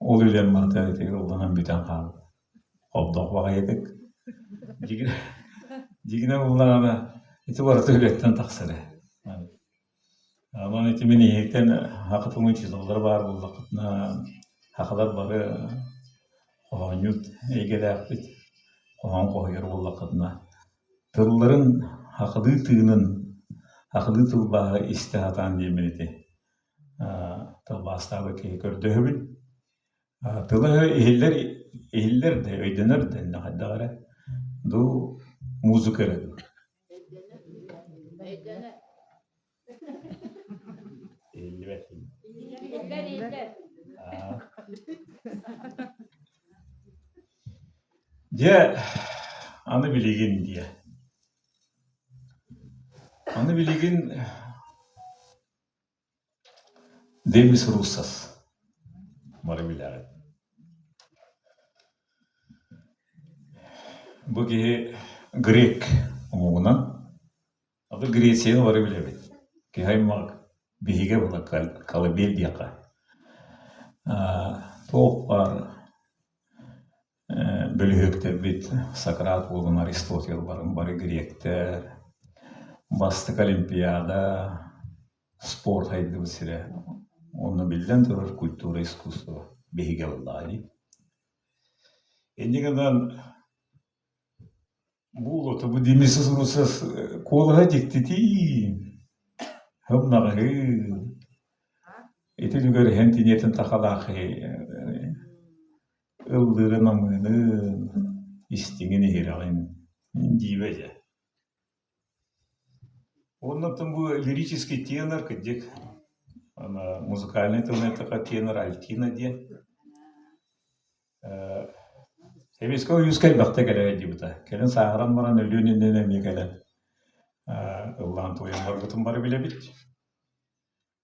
ол үлэм барыта ити ылланан бүтэн хаалла. Хобдох баҕайытык. Дьигинэ, дьигинэ буоллаҕына ити барыта үлэттэн тахсар ээ. Онон ити мин иһиттэн саха тылын учууталлара баар буоллаххытына, сахалар бары хоһоонньут эйгэлээхпит. Хоһоон хоһуйар буоллаххытына, тылларын хахылыы тыынын, хахылыы тылбааһы истэ сатаан диэммин ити тылбаастаабыт киһи көрдөһөбүн. Тыла иһиллэр иһиллэр да, өйдөнөр да иннэ хайдах эрэ дуу музыка эрэ дуу. Иһиллибэт. Дьэ, аны билигин диэ. Аны билигин Демис Руссос бары билэҕит. Бу киһи грек омугунан Аты Грецияны бары билэбит. Киһи аймах биһигэ була колыбель диэххэ. Туох баар бөлүһүөктэрбит Сократ уолун Аристотель бары, бары гректэр, бастакы Олимпиада, спорт сайдыбыт сирэ. Онно биллэн турар культура, искусство биһигэ буоллаҕа дии. Инньэ гынан Бу бу Демис Русов куолаһа дьиктитиин, һымнаҕаһыын, ити үлүгэр иһэн тиниэтин тахалаах ыллыырын амыынын, истиҥин иһирэҕин дьиибэ дьэ. Уонна оттон бу лирический тенор кырдьык музыкальнай тылынан эттэххэ тенор альтина диэн Сэбиэскэй Союзка элбэхтэ кэлэ сылдьыбыта. Кэлин сааһыран баран өлүөн иннинэ эмиэ кэлэн ыллаан туойан барбытын бары билэбит.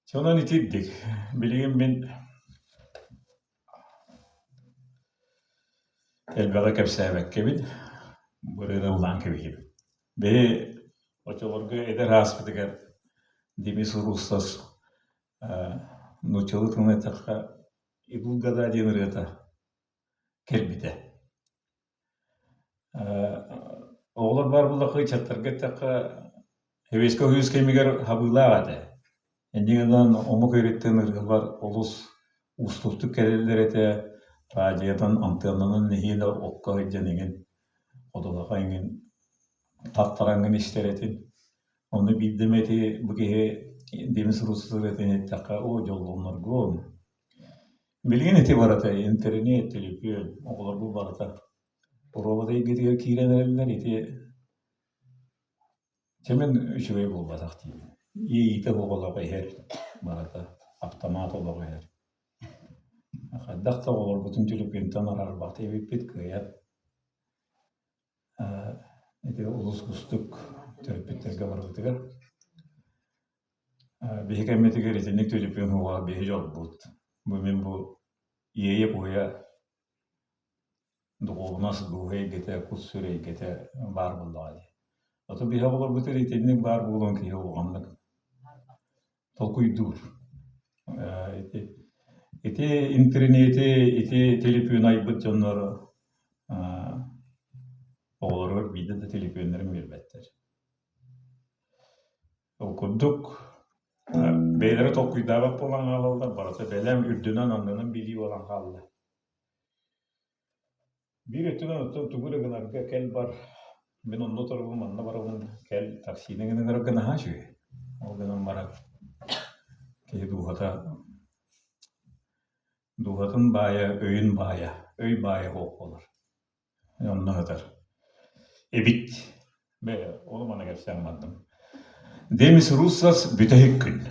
Сонон итирдик. Билигин мин элбэҕи кэпсээбэккэбин бырыыр ыллаан кэбиһиим. Бэйи оччолорго эдэр ааспытыгар Демис Руссос нууччалыы тылынан эттэххэ «Идут года» диэн ырыата кэлбитэ. Оҕолор баар буоллахха ыччаттарга эттэххэ Сэбиэскэй Союз кэмигэр хабыылаах этэ. Инньэ гынан омук өрүттэн ырыалар олус уустуктук кэлэллэр этэ. Радиотан антыаннанан нэһиилэ окко сылдьан эҥин, ходулаха эҥин тартараҥҥын истэр этим. Ону биирдэ эмэ ити бу киһи Демис Руссов ырыатын иһиттэххэ, оо дьоллонноргуом. Билигин ити барыта интэриниэт, төлөпүөн, оҕолорбут барыта робот эйгэтигэр киирэн эрэллэр. Ити чэ мин үчүгэй буолбатах диибин. Иэйиитэ суох олох иһэр барыта, автомат олох иһэр. Хайдах да оҕолорбутун төлөпүөнтэн араарбат эбиппит кыайан Ити олус уустук төрөппүттэргэ барыбытыгар. Биһи кэммитигэр итинник төлөпүөн уоҕа биһи дьолбут. Бу мин бу иэйэ-куойа духуобунас дууһа эйгэтэ, кут-сүр эйгэтэ баар буоллаҕа дии. Ото биһи оҕолорбутугар итинник баар буолуон киһи улаханнык толкуйдуур. Ити, ити интэриниэти, ити төлөпүөн айбыт дьоннор оҕолоругар биирдэ да төлөпүөннэрин биэрбэттэр. Ол курдук бэйэлэрэ толкуйдаабат буолан хаалаллар, барыта бэлэм үрдүнэн-аннынан билии буолан хаалла. Биир өттүнэн оттон тугу эрэ гынарга кэл бар, мин онно турабын, манна барабын, кэл таксины гынарга наһаа үчүгэй. Ол гынан баран киһи дууһата дууһатын баайа, өйүн баайа, өй баайа суох буолар. Онно сытар. Эбит. Бээ, ону маны кэпсээн бардым. Демис Руссос бүтэһик күн.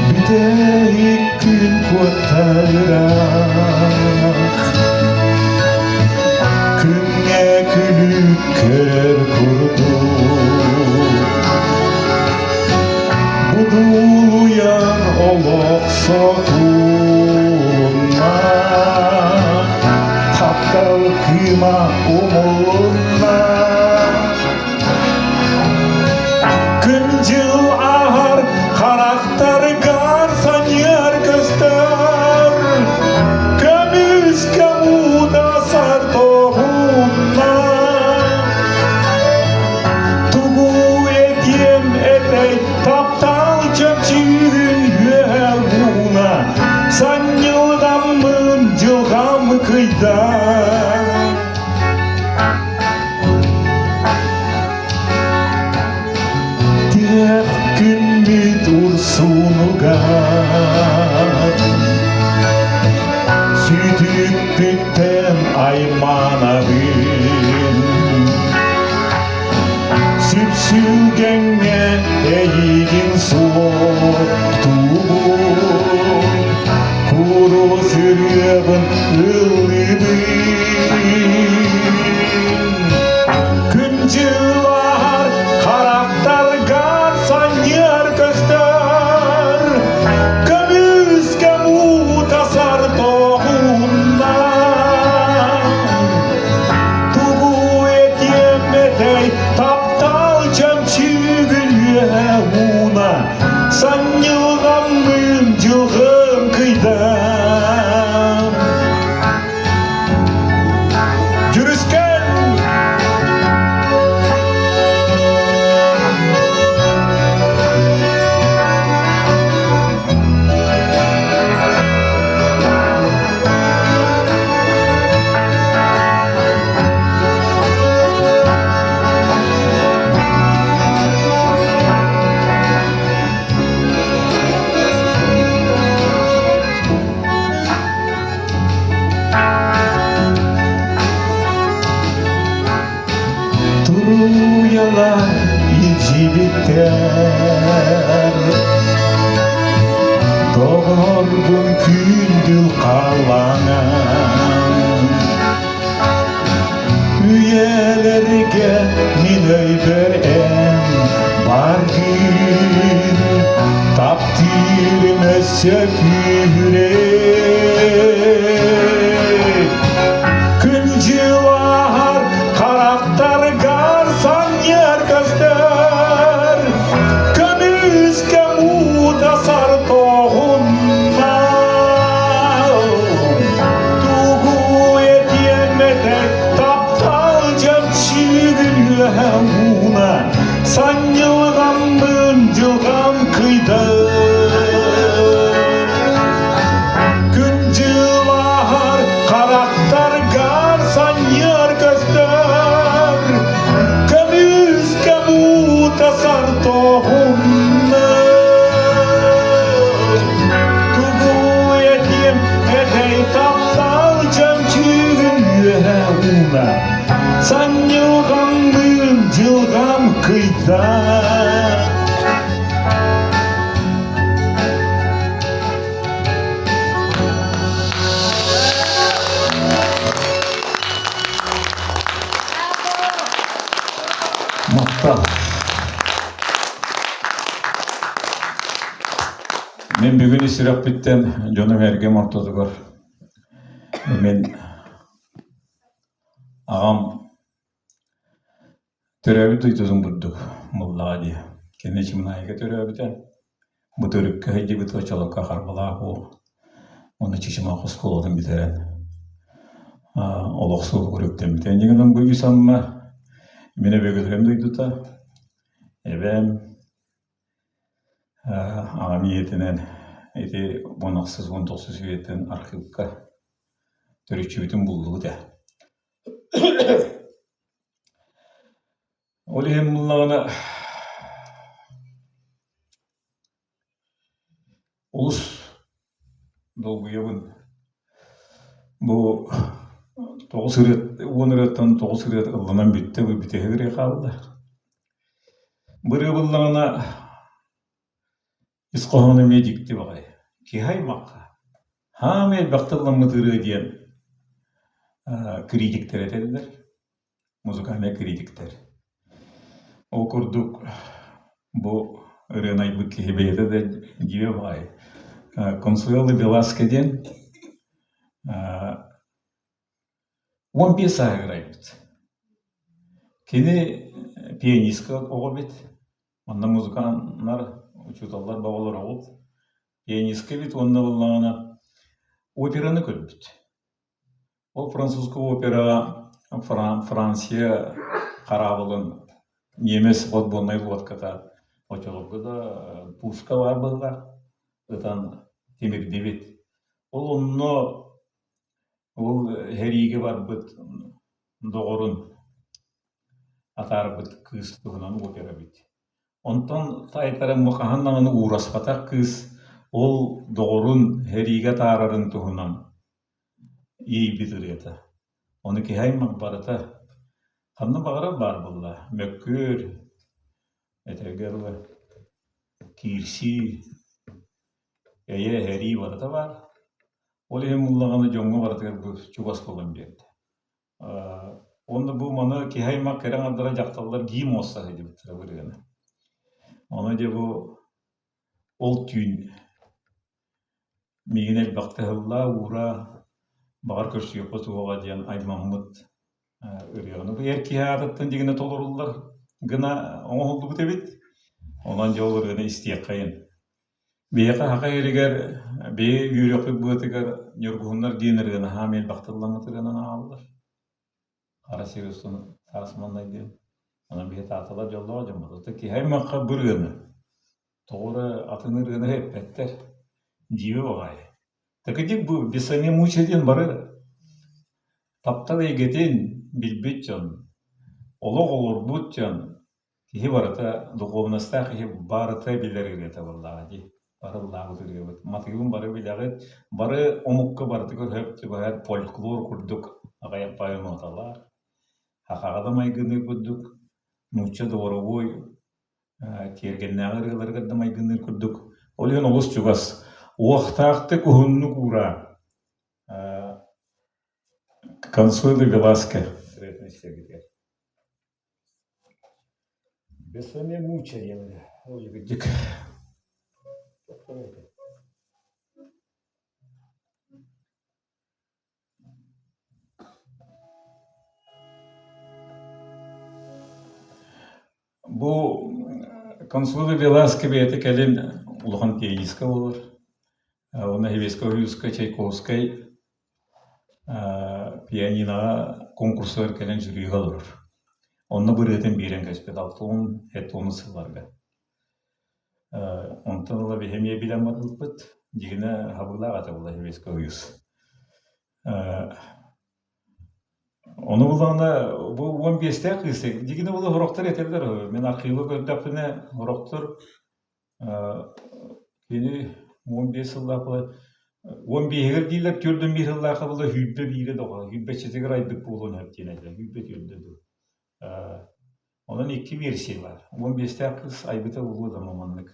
Бүтэһик күн куоттарыах Күҥҥэ күлүк көрөр курдук Будулуйан олох сотулунна Таптал кыыма умулунна Күн-дьыл ааһар харахтаргар санньыар көстөр Көмүскэ уудасар тоһунна. Айманабын Сүпсүлгэҥҥэ эйигин суохтуубун Курус ырыабын ыллыыбын Күн-дьыл харахтаргар санньыар көстөр Көмүскэ муутасар тоҕунна Тугу этиэм этэй таптал чөмчүүгүн үөһэ ууна Санньылҕаммын дьылҕым кыйдан Дьүрүскэн! Туруйалар илдьибиттэр Доҕорбун күндүл халлаанан Үйэлэргэ мин өйбөр эн баргын Таптыырым өссө күүһүрэр Күн-дьыл ааһар харахтаргар санньыар көстөр Көмүскэ муутасар тоҕунна Тугу этиэм этэй таптал чөмчүүгүн үөһэ ууна Санньылҕаммын дьылҕам кыйдар Күн-дьыл ааһар харахтаргар санньыар көстөр Көмүскэ муутасар тоһунна Тугу этиэм этэй таптал чөмчүүгүн үөһэ ууна Санньылҕаммын дьылҕам кыйдар Махтал. Мин бүгүн сүрэхпиттэн дьонум эргим ортотугар мин аҕам Төрөөбүт дойдутун курдук буоллаҕа дии. Кини Чымнаайга төрөөбүтэ. Бу төрүккэ сылдьыбыт оччолорго Харбалаах уол уонна Чычымах оскуолатын бүтэрэн олох суолугар үктэммитэ. Инньэ гынан бу үс Амма мин өбүгэлэрим дойдута. Эбээм аҕам ийэтинэн ити 16 19 үйэттэн архыыпка төрүччүбүтүн буллубут ээ. Ол иһин буллаҕына олус долгуйабын. Бу тоҕус ырыа уон ырыаттан тоҕус ырыа ылланан бүттэ, бу бүтэһик ырыа хаалла. Бу ырыа буллаҕына ис хоһооно эмиэ дьикти баҕайы. Киһи аймахха хаамай элбэхтэ ылламмыт ырыа диэн критиктэр этэллэр. музыкальнай критиктэр. Ол курдук бу ырыаны айбыт киһи бэйэтэ да дьиэ баҕайы. Консуэло Веласке диэн 15 сааһыгар айбыт. Кини пианистка оҕо эбит. Манна музыканнар, учууталлар баҕалар оҕут. Пианистка эбит уонна буоллаҕына операны көрбүт. Ол французскай операҕа Франция хараабылын ньиэмэс подводнай лодката оччолорго да пушка баар быһыылаах ытан тимирдибит. Ол онно ол сэриигэ барбыт доҕорун атаарбыт кыыс туһунан опера эбит. Онтон таайтаран хаһан даҕаны уураспатах кыыс ол доҕорун сэриигэ атаарарын туһунан иэйбит ырыата. Ону киһи аймах барыта ханна баҕарар баар буолла. Мөккүөр, этэргэ дылы, киирсии, эйэ, эһэрии барыта баар. Ол иһин буллаҕына дьоҥҥо барытыгар бу чугас буолан биэрдэ. Уонна бу маны киһи аймах кэрэ аҥардара дьахталлар гии муоста сылдьыбыттара ырыаны. Ону дьэ бу ол түүн миигин элбэхтэ ыһыллаа, уураа, баҕар көрсүөххэ суоҕа диэн аймаммыт ырыаны бу эр киһи аатыттан дьиҥинэ толоруллар гына оҥоһуллубут эбит. Онон дьэ ол ырыаны истиэххэйин. Биһиэхэ саха сиригэр бэйэ үөрүйэхпит быатыгар ньургуһуннар диэн ырыаны хаамай элбэх тылламмыт ырыанан ааҕаллар. Хара сир устун саас маннай диэн. Онон биһи тааталар дьоллоох дьоммут. Оттон киһи аймахха бу ырыаны тоҕо эрэ атын ырыаны эппэттэр. Дьиибэ баҕайы. Такыдик бу Бессонья Муча диэн бары таптал эйгэтин билбит дьон, олох олорбут дьон Киһи барыта духуобунастаах киһи барыта билэр ырыата буоллаҕа дии. Бары ыллаабыт ырыабыт. Матыыбын бары билэҕит. Бары омукка барытыгар сөп түбэһэр фольклор курдук аҕыйах баайы ноталаах. Сахаҕа да майгыныы курдук, нуучча дворовой тиэргэннээҕи ырыаларыгар да майгынныыр курдук. Ол иһин олус чугас. Уохтаахтык уһуннук уураа. Консуэло Веласке ырыатын истэргитигэр. Бессонья Муча диэн ол кырдьык Бу Консуэло Веласке бэйэтэ кэлин улахан пианистка буолар. Уонна Хевеска Ойуунскай, Чайковскай пианиноҕа конкурсугар кэлэн жюрига олорор. Онно бырыатын биэрэн кэспит алтыон, сэттион сылларга. Онтон ыла биһи эмиэ билэн барбыппыт. Дьиҥинэ хабыылаах этэ буолла Хевеска Ойуус. Ону буллаҕына бу 15-тээх кыыс дьиҥинэ була сорохтор этэллэр мин архивы көрдөхпүнэ сорохтор Кини 15 сыллаах 15-гэр дииллэр, 45 сыллаахха була 21-э доҕо, 27-гэр айбыт буолуон сөп диэн этэ, 24 дуу. Онон икки версия баар. 15-тээх кыыс айбыта буолуо да маннык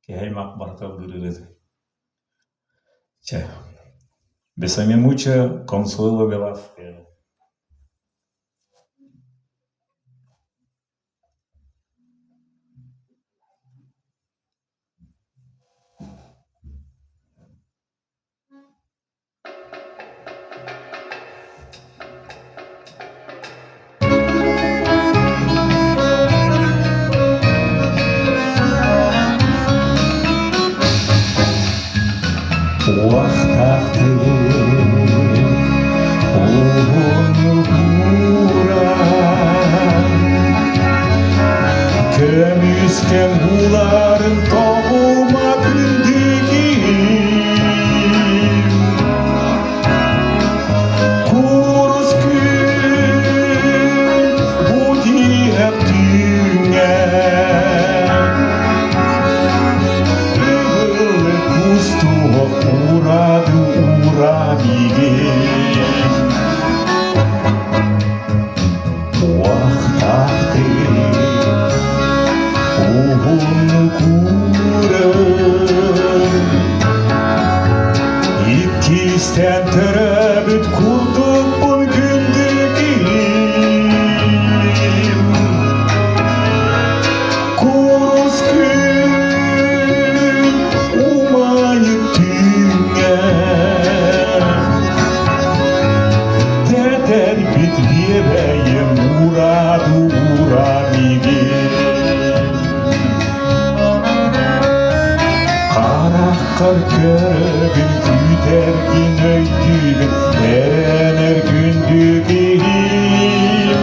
киһи аймах барыта ыллыыр Чэ, Бесаме муча Консуэло Веласкес. Көмүскэм буларын тоҕума күндү Курус күн бу тиһэх түүҥҥэ Ыгылы кустуох уурады уура миигин Уохтаахтык уһуннук ууран Иккистээн төрөөбүт курдукпун күндү киһим Курус күн умайык түүҥҥэ Тэтэрбит биэбэйим ура-дура миигин Хараххар көрөбүн күүтэргин өйдүүбүн эрэнэр күндү киһим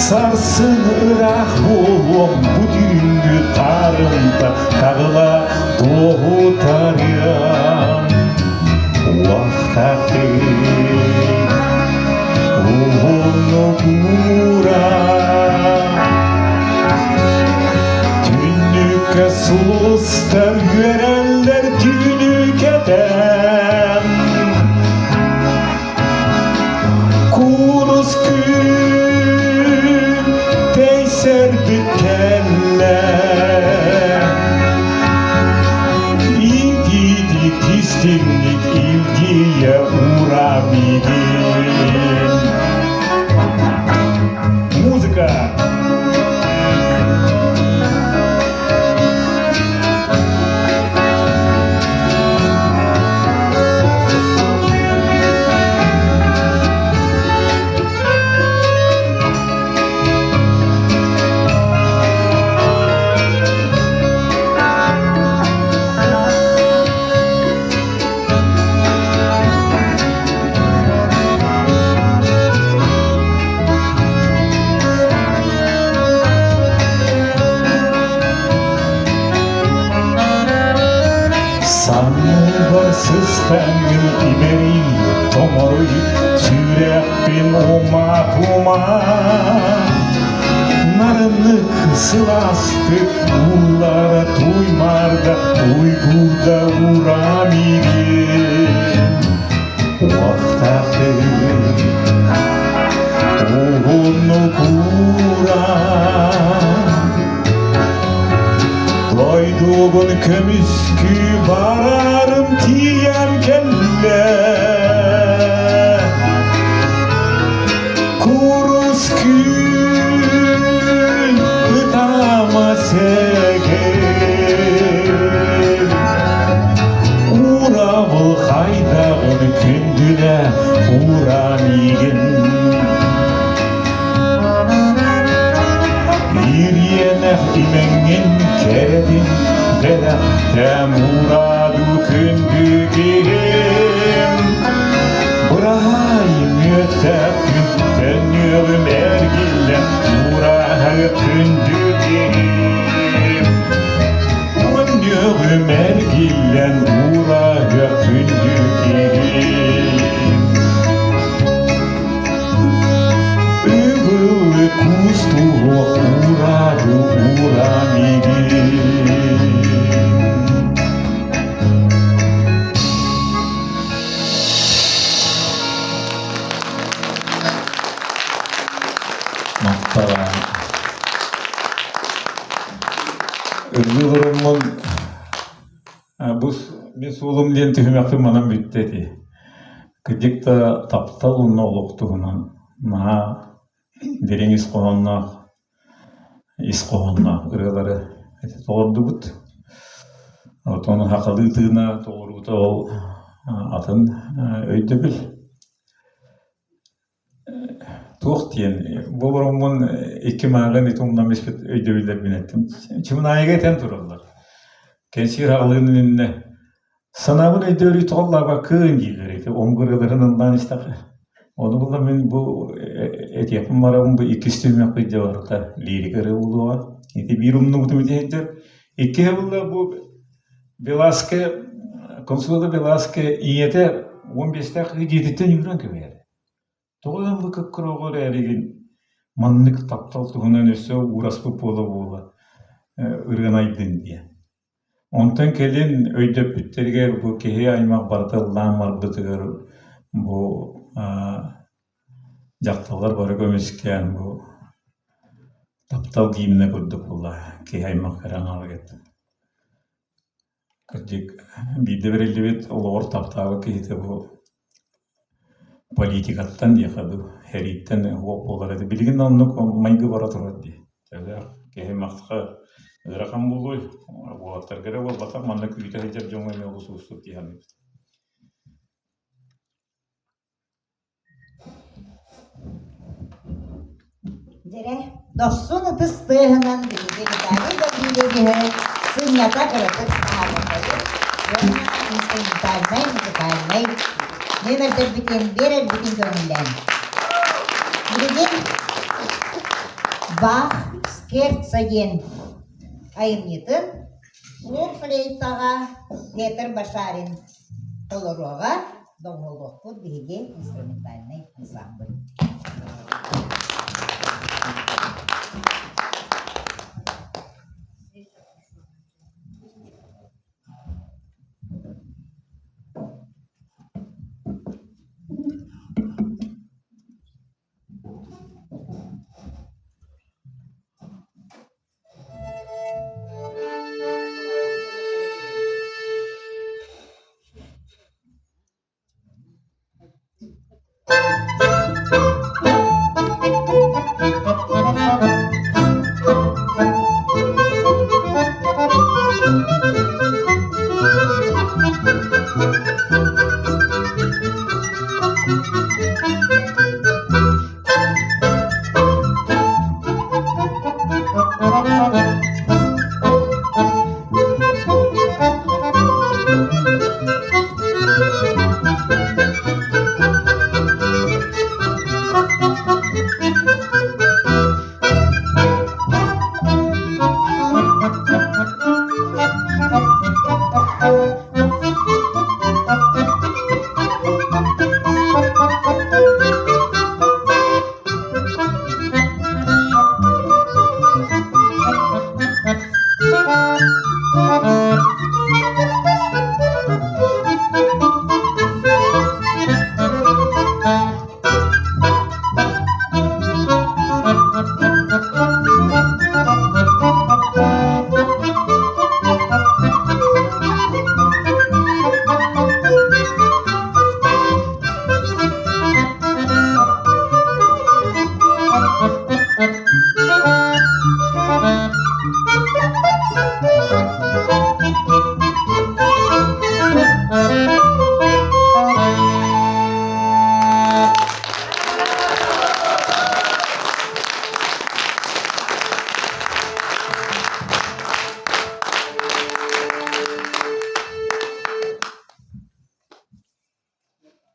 Сарсын ыраах буолуом бу түүҥҥү таарымта таҕыла туоһутарыам Уохтахтык уһуннук уура Түннүккэ сулустар үөрэллэр түүнү кэтэн. Сыстаҥҥын имэрий, тоҥоруй, сүрэхпин уматыма. Нарыннык сылаастык ууллара туймарда, уйгурда ура миигин. Уохтаахтык уһуннук уура. Дойдубун көмүскүү барарым тиийэн кэллэ. Курус күн ытаама сэгэр. Урабыл хайдаҕын күндүлэ ура миигин. Ириэнэх имэҥҥин кэрэтин бэлэхтээн уураду күндү киһим. Быраһаай мүөттээх күн төннүөҕүм эргиллэн уураһы күндү киһим. Төннүөҕүм эргиллэн уураһы күндү киһим. Үгүллү кустуох уураду уура миигин. Махтала. Ыргыы олороммун Бу мин суолум диэн түһүмэхпин манан бүттэ ити. Кырдьык да таптал уонна олох туһунан наһаа дириҥ ис хоһоонноох ис хоһоонноох ырыалары ити толордубут. Оттон сахалыы тыына толоруута ол атын өйдөбүл. Туох диэн, бу олороммун икки мааҕын ити умнан испит өйдөбүллэрбин эттим. Чымынаайыга этэн тураллар. Кэнсиэр аҕалыын иннинэ санаабын өйдөөрү тоҕоллообаккын дииллэр ити оҥгырыаларын ыллаан истэххэ. Ону булла мин бу этиэхпин барабын бу иккис түһүмэхпит дьэ барыта лирика эрэ буолуоҕа. Ити биир умнубутум ити сылдьар. Иккиһэ булла бу Веласке, Консуэла Веласке ийэтэ 15-тээх дьиэтиттэн үүрэн кэбиһэр. Тоҕо эн бу кыккырооҕу эрээригин маннык таптал туһунан өссө уураспыт буола-буола ырыаны айдын диэн. Онтон кэлин өйдөппүттэригэр бу киһи аймах барыта ыллаан барбытыгар бу дьахталлар бары көмүскээн бу таптал гимнэ курдук буолла киһи аймах кэрэ аҥаарыгар. Кырдьык, биирдэ бэриллибит олоҕор таптаабыт киһитэ бу политикаттан диэхэ дуу, сэрииттэн уох буолар этэ. Билигин да оннук майгы бара турар дии. Төһөлөөх киһи махха ыарахан буолуой, уолаттарга эрэ буолбатах, манна күүтэ сылдьар дьоҥҥо эмиэ олус уустук дии саныыбын. Дьэрэ, дохсун ытыс тыаһынан биһиги Виталий Гаврильевиһы сынньата кыратык таһаарбатыбыт уонна инструментальнай, музыкальнай нүөмэрдэрбитин биэрэрбитин көҥүллээн. Билигин Бах Скерца диэн айымньытын флейтаҕа Петр Башарин толоруоҕа. Доҕуһуоллуохпут биһиги инструментальнай ансамбль.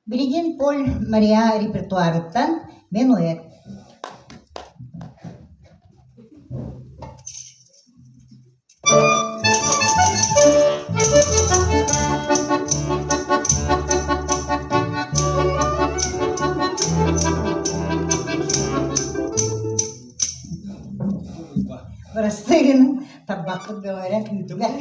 Билигин Поль Мариа репертуарыттан Менуэт. Бырастыы гыныҥ, тарбахпыт бөҕөрө күүтүлэр.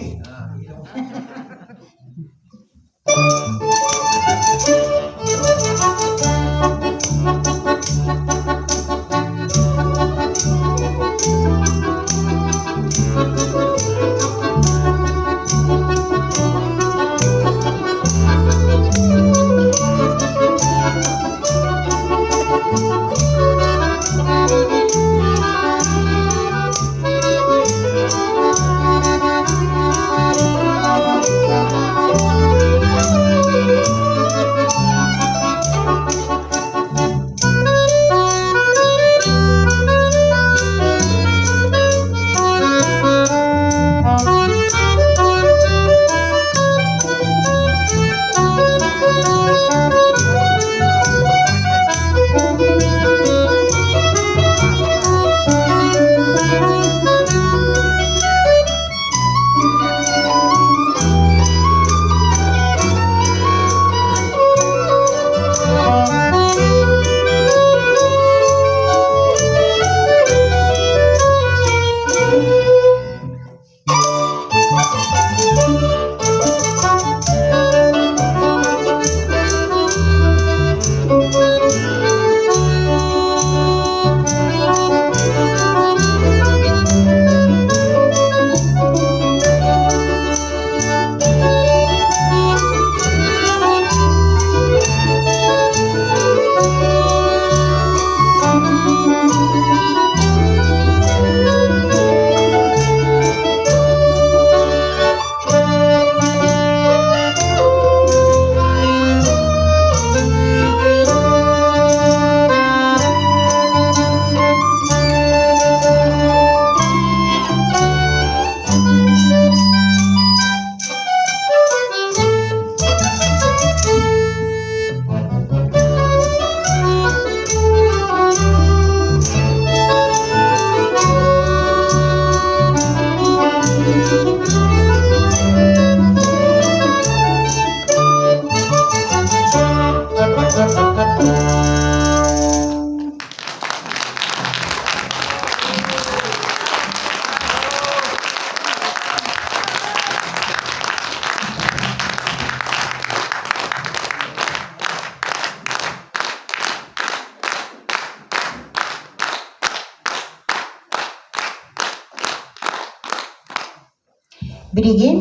Билигин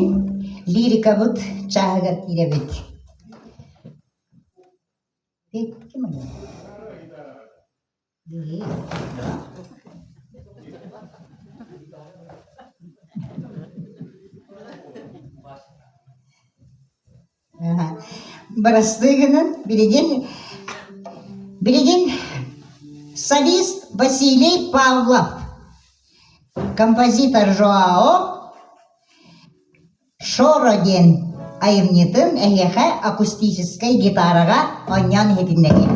лирикабыт чааһыгар киирэбит. Бырастыы гынан билигин билигин солист Василий Павлов, композитор Жоао Шоро диэн айымньытын эһиэхэ акустическай гитараҕа оонньоон иһитиннэриэм.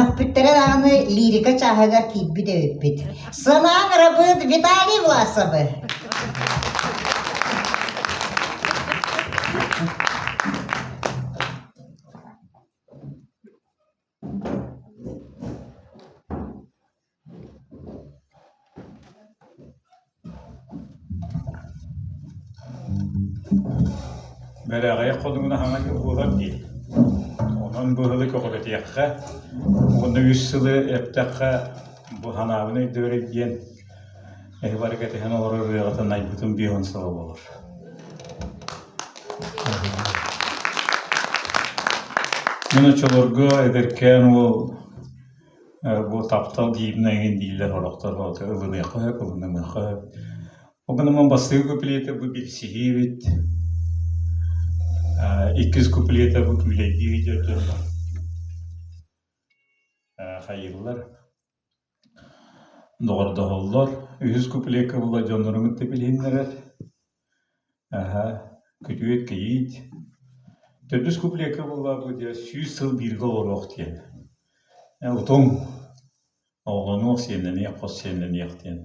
Мөхпүттэрэ даҕаны лирика чааһыгар киирбит эбиппит. Сынаан ырабыт Виталий Власовы. Бэрээҕэйэ ходугуна хаҥа буолар дии. Онон быһылы көҕүрэтиэххэ уонна үс сылы эптэххэ бу санаабын өйдөөрүй диэн эһи бары кэтэһэн олорор ырыаҕытын айбытым 50 сыла буолар. Мин оччолорго эдэркээн уол Бу таптал гимнэ эҥин дииллэр сорохтор ылыныахха сөп, ылынымыахха сөп. Ол гынан бастакы куплета бу билсиһии эбит, иккис куплета бу күүлэйдии сылдьар дьоннор хайыыллар, доҕордоһоллор. Үһүс куплекка була дьоннорун кытта билиһиннэрэр. Аһа, күтүөт кийиит. Төрдүс куплекка буолла бу дьэ 100 сыл бииргэ олоруох диэн. Утум оҕолонуох, сиэннэниэх, хос сиэннэниэх диэн.